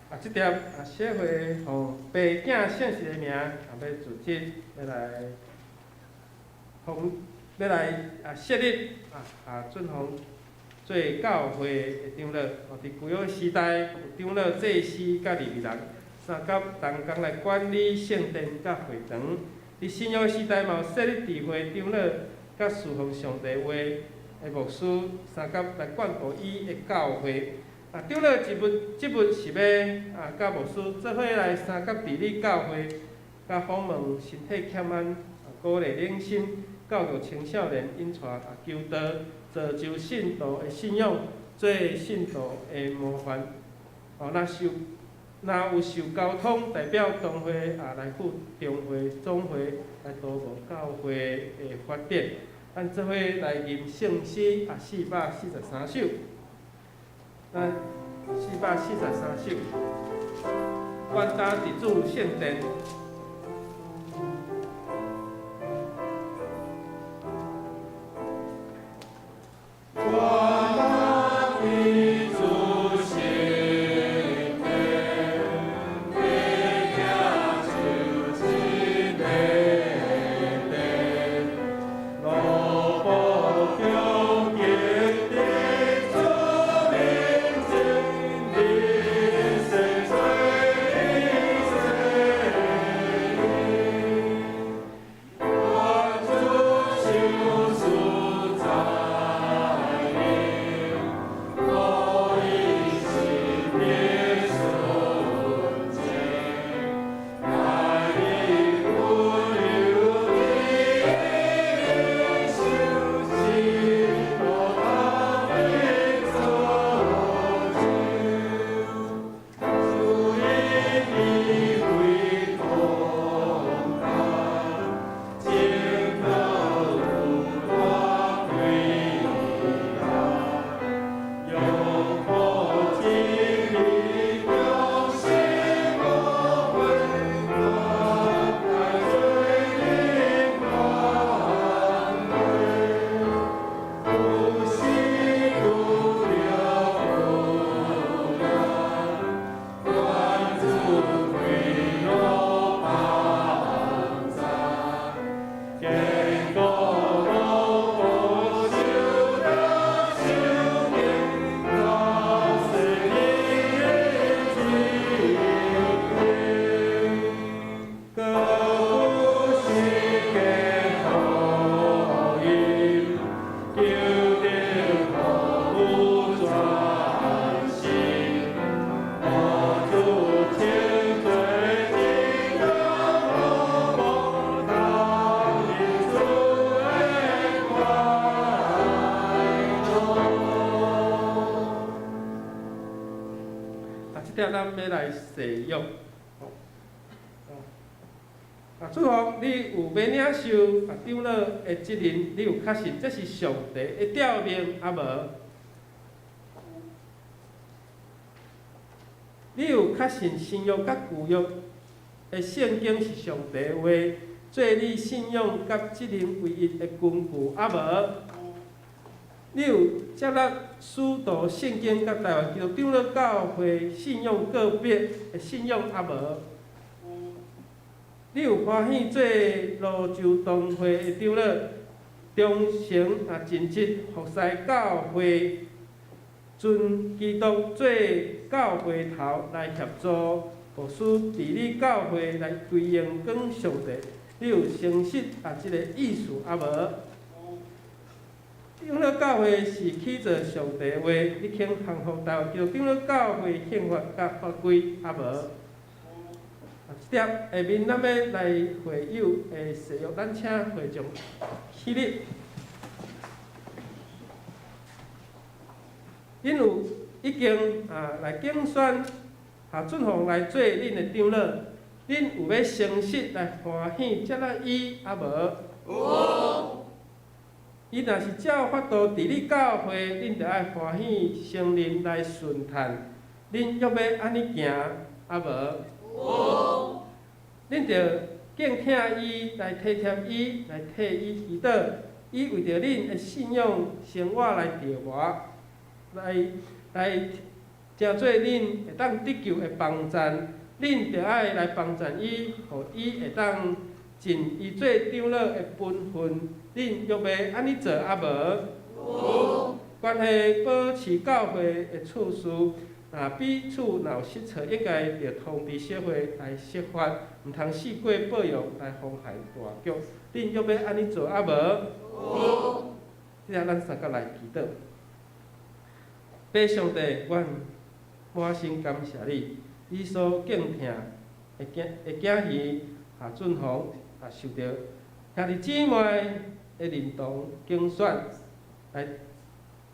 啊，這帖啊，協會予白囝聖實的名，啊，欲組織，欲來奉，欲來啊設立啊啊尊奉做教會的長老。哦，佇舊約時代有長老、祭司佮利未人三甲同工來管理聖殿佮會堂。佇新約時代嘛有設立智慧長老佮侍奉上帝話的牧師三甲來管顧伊的教會。啊，長老職務職務是欲啊，佮牧師做伙來相佮治理教會，佮訪問身體欠安，啊，鼓勵人心，教育青少年，引帶啊求道，造就信徒的信仰，做信徒的模範。哦，若受若有受交通代表同會啊來赴中會總會來督導教會的發展。咱做伙來吟聖詩啊，443首。咱443首，願擔佇主聖殿。這咱欲來誓約，啊，主王，你有欲領受啊長老的責任，你有確信這是上帝的召命啊無？你有確信新約佮舊約的聖經是上帝話，做你信仰佮責任唯一的根據啊無？你有接納使徒信經佮台灣基督長老教會信仰告別的信仰啊無？你有歡喜做蘆洲同會的長老，忠誠啊盡職服侍教會，尊基督做教會頭來協助牧師治理教會來歸榮光上帝，你有誠實啊這个意思啊無？長老教會是起做上帝話，你肯降服台灣基督長老教會憲法佮法規啊無？啊，這帖下面咱欲來會友的誓約，咱請會眾起立。恁有已經啊來競選夏俊宏來做恁的長老，恁有欲誠實來歡喜接納伊啊無？
有。
伊若是照法度治理教會，恁著愛歡喜承認來順趁。恁欲欲按呢行，啊無？有。恁著敬疼伊，來體貼伊，來替伊祈禱。伊為著恁的信仰生活來著魔，來來成做恁會當得救的幫贊。恁著愛來幫贊伊，予伊會當盡伊做長老的本分。恁欲欲按呢做啊無？有。關係保持教會的次序，若彼此若有失錯，應該著通知小會來釋法，毋通四過報用來妨害大局。恁欲欲按呢做啊無？有。這下咱三個來祈禱。父上帝，阮滿心感謝你，你所敬疼的囝的囝兒夏俊宏也受著兄弟姊妹的認同揀選，來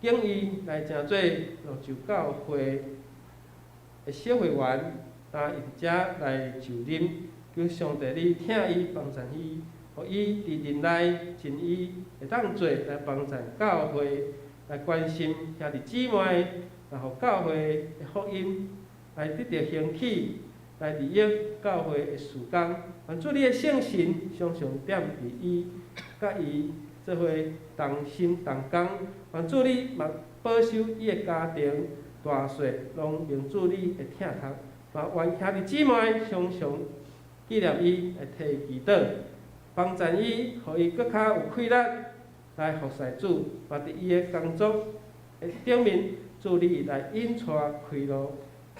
揀伊來成做蘆洲教會的小會員，啊，伊佇遮來就任，求上帝你疼伊幫贊伊，予伊佇任內盡伊會當做來幫贊教會，來關心兄弟姊妹，來予教會的福音來得著興起，來利益教會的事工。願主你的聖神常常踮佇伊，佮伊做伙同心同工。願主你嘛保守伊的家庭大細，攏蒙主你的疼惜。嘛願兄弟姊妹常常紀念伊，來替伊祈禱，幫贊伊，予伊閣較有氣力來服侍主。嘛佇伊的工作的頂面，主你來引帶開路，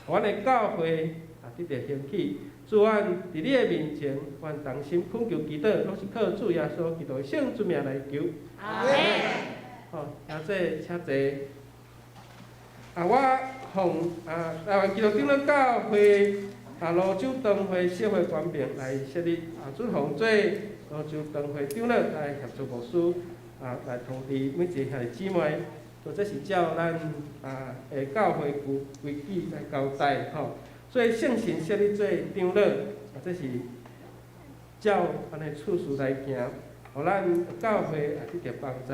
予阮的教會也得著興起。主，阮佇你的面前，阮同心懇求祈禱，攏是靠主耶穌基督的聖尊名來求。
阿們。
好，阿姐請坐。啊，我奉啊台灣基督長老教會啊蘆洲堂會小會權柄來設立啊俊宏做蘆洲堂會長老來協助牧師啊來通知每一个兄弟姊妹，所以這是照咱啊的教會規規矩來交代吼。所以聖神設立做長老，啊，這是照按呢次序來行，予咱教會也得著幫助。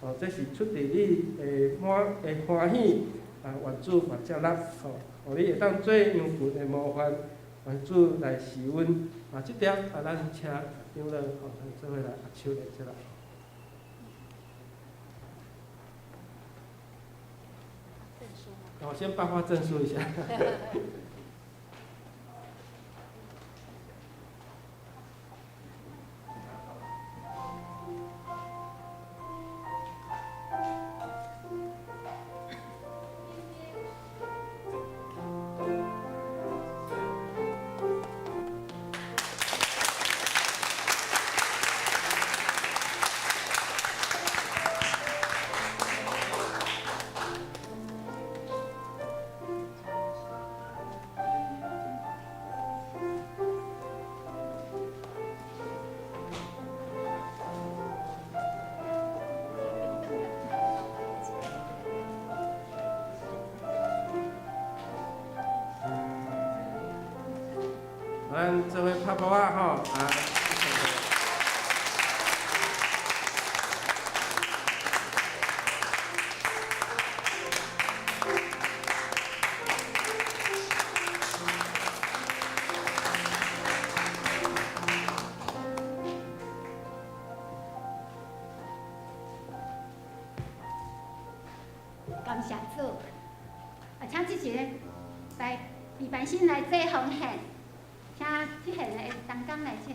哦，這是出佇你的滿的歡喜，啊，願主嘛接納，吼，予你會當做羊群的模範，願主來賜恩。啊，這點啊，咱請長老吼，咱做伙來握手來接納。我先頒發證書一下。咱做伙拍鼓仔吼啊！
感謝主，啊，請這一個來李凡新來做奉獻，請這獻的同工來這獻。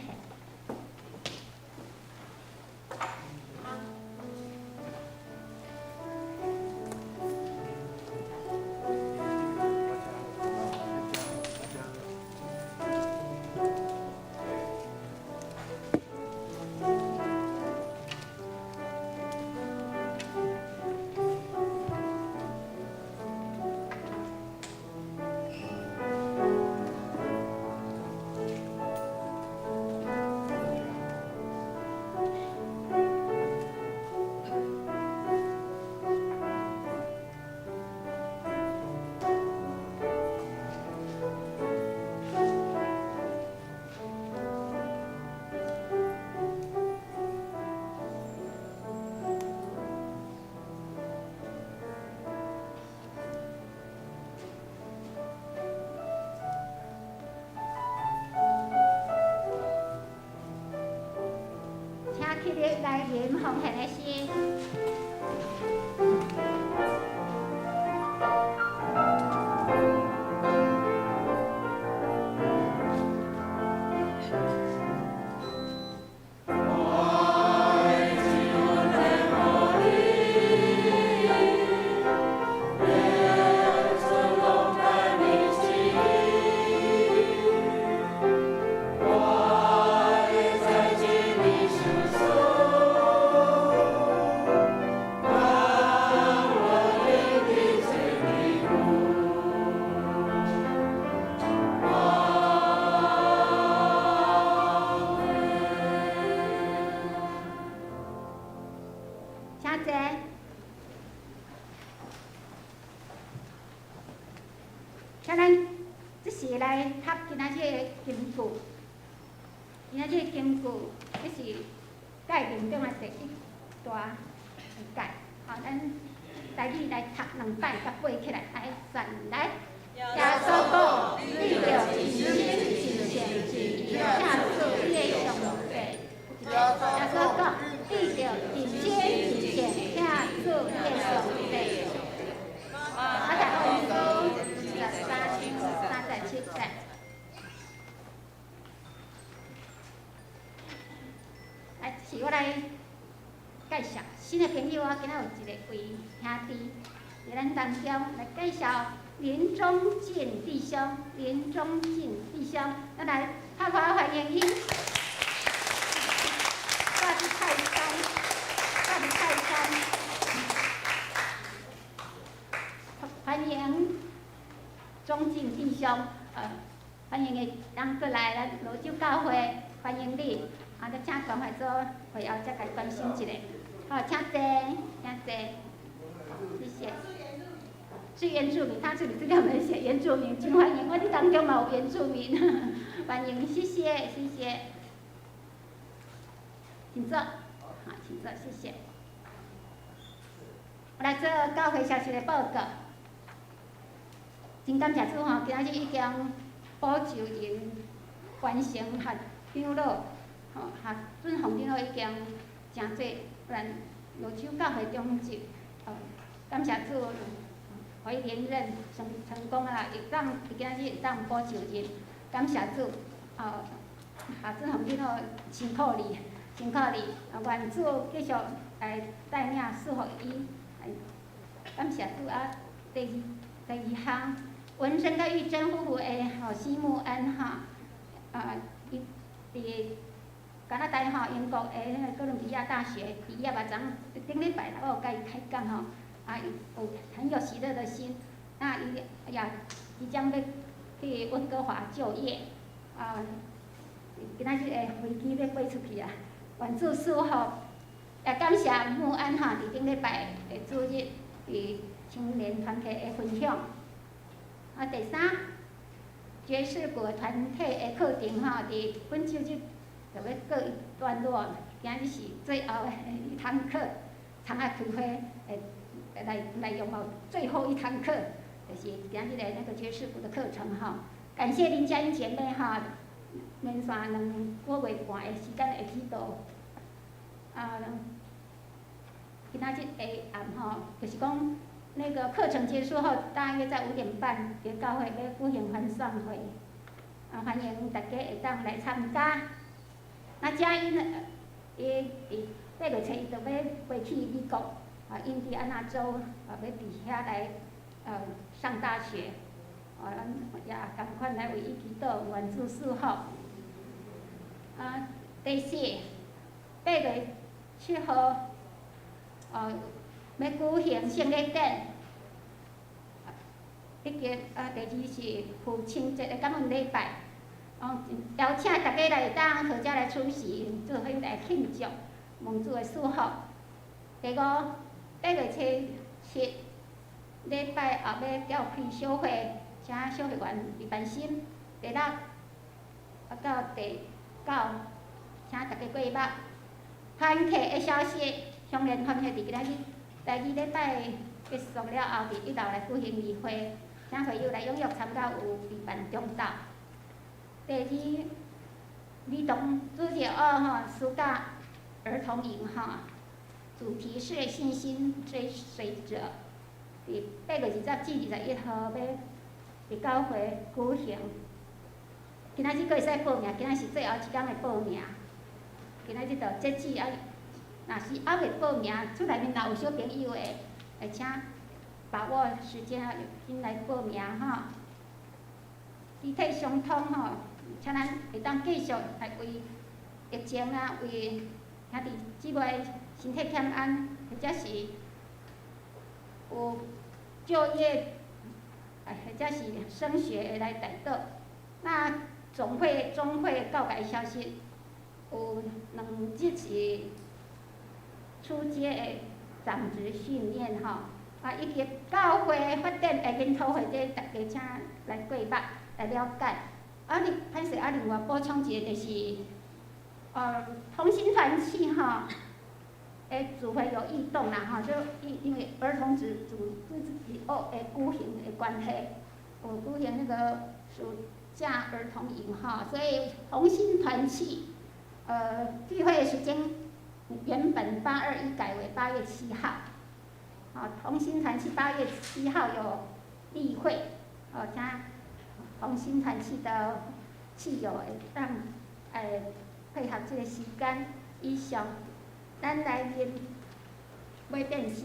來吟奉獻的詩。請坐。請咱這時來讀今仔日的金句，今仔日的金句，這是誡命中的第一大誡。好，咱台語來讀兩擺，佮背起來，來，算來。耶穌講：你著盡心、盡性、盡意疼主你的上帝。耶穌講：你著盡心、盡性疼主你的上帝。馬太福音書13章37節。來，是我來介紹新的朋友啊，今仔有一個位兄弟佇咱當中來介紹林忠進弟兄，林忠進弟兄，咱來拍拍歡迎伊。住佇泰山，住佇泰山，歡迎忠進弟兄，歡迎伊當過來咱蘆洲教會，歡迎你。啊，咱請關懷組會後再共關心一下。好，請坐，請坐，謝謝。是原住民，他這裡資料沒寫原住民，真歡迎。我佇當中嘛有原住民，歡迎，謝謝，謝謝。請坐，好，請坐，謝謝。我來做教會消息的報告。真感謝主吼，今仔日已經補就任完成學長老，吼，學準洪長老已經成做咱蘆洲教會中執，感謝主，予伊連任成成功啊！會當伊今仔日會當補就任，感謝主，學準洪長老辛苦你，辛苦你，願主繼續來帶領賜福伊，感謝主啊！第二項，文珍佮玉珍夫婦的吼西穆恩哈，啊，伊佇加拿大吼英國的彼個哥倫比亞大學畢業啊，昨頂禮拜我有佮伊開講吼，啊，伊有很有喜樂的心，那伊也即將欲去溫哥華就業，啊，今仔日的飛機欲飛出去啊，願主賜福，也感謝穆安吼，佇頂禮拜的主日佇青年團體的分享。啊，第三，爵士鼓團體的課程吼，佇本週日就欲告一段落，今日是最後的一堂課，窗仔開花的內內容哦，最後一堂課，就是今日的那個爵士鼓的課程吼。感謝林佳音姐妹吼，連續2個月半的時間會去到，啊，今仔日下暗吼，就是講那個課程結束後，大約在5點半，佇教會欲舉行歡送會，啊，歡迎大家會當來參加。那佳音呢，伊佇8月初一就欲飛去美國，啊，印第安納州，啊，欲佇遐來，上大學，啊，咱也仝款來為伊祈禱，願主賜福。啊，第四，8月7號，欲舉行聖禮典，以及啊，第二是父親節的感恩禮拜，哦，邀請大家來當合家來出席，做伙來慶祝，蒙主的賜福。第五，8月初7禮拜後欲召開小會，請小會員預備心。第六，啊到第九，請大家過目。團契的消息，鄉連團契佇今仔日第二禮拜結束了後，佇一樓來舉行例會，請會友來踴躍參加，有預辦中晝。第二，兒童主日學吼，暑假兒童營哈，主題是信心追隨者，佇8月20至21號欲佇教會舉行。今仔日閣會使報名，今仔是最後一工的報名。今仔日就截止啊！若是猶未報名，厝內面若有小朋友的，會請把握時間啊，緊來報名吼。肢體相通吼，請咱會當繼續來為疫情啊，為兄弟姊妹身體健安，或者是有就業，或者是升學的來代禱。那總會總會告解消息，有兩日是初階的長職訓練吼，啊，以及教會發展的研討會，這大家請來過目來了解。啊，你歹勢啊，另外補充一個就是，同心團契吼，的聚會有異動啦吼，就因為兒童組組組哦的舉行的關係，有舉行那個暑假兒童營哈，所以同心團契，聚會的時間原本8/21改為8月7號，好，同心團契8月7號有例會，哦，請同心團契的契友會當配合這個時間。以上，咱來念買變詩，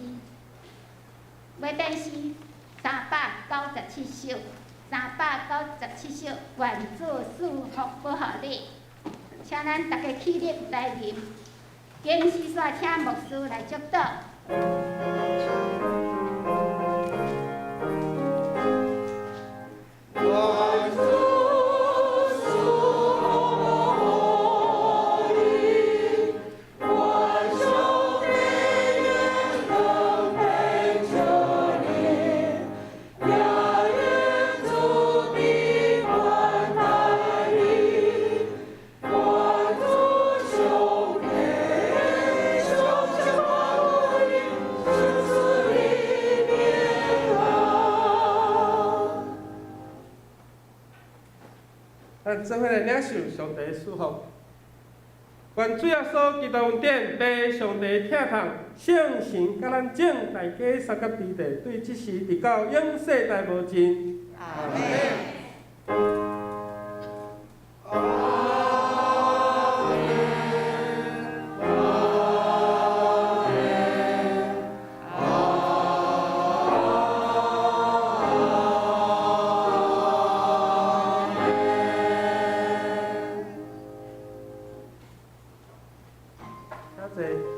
買變詩397首，397首，願主賜福保護你，請咱大家起立來念。經詩煞請牧師來祝禱。
願主賜福保護你，願上帝的光陪著你，也願主的寬待你，願主向你相向保護你，賜你平安。
咱做伙來領受上帝的祝福。願主耶穌基督恩典、父上帝疼痛、聖神佮咱眾大家相佮佇咧，對這時直到永世代無盡。
阿們。阿們，阿們，阿們。
多謝。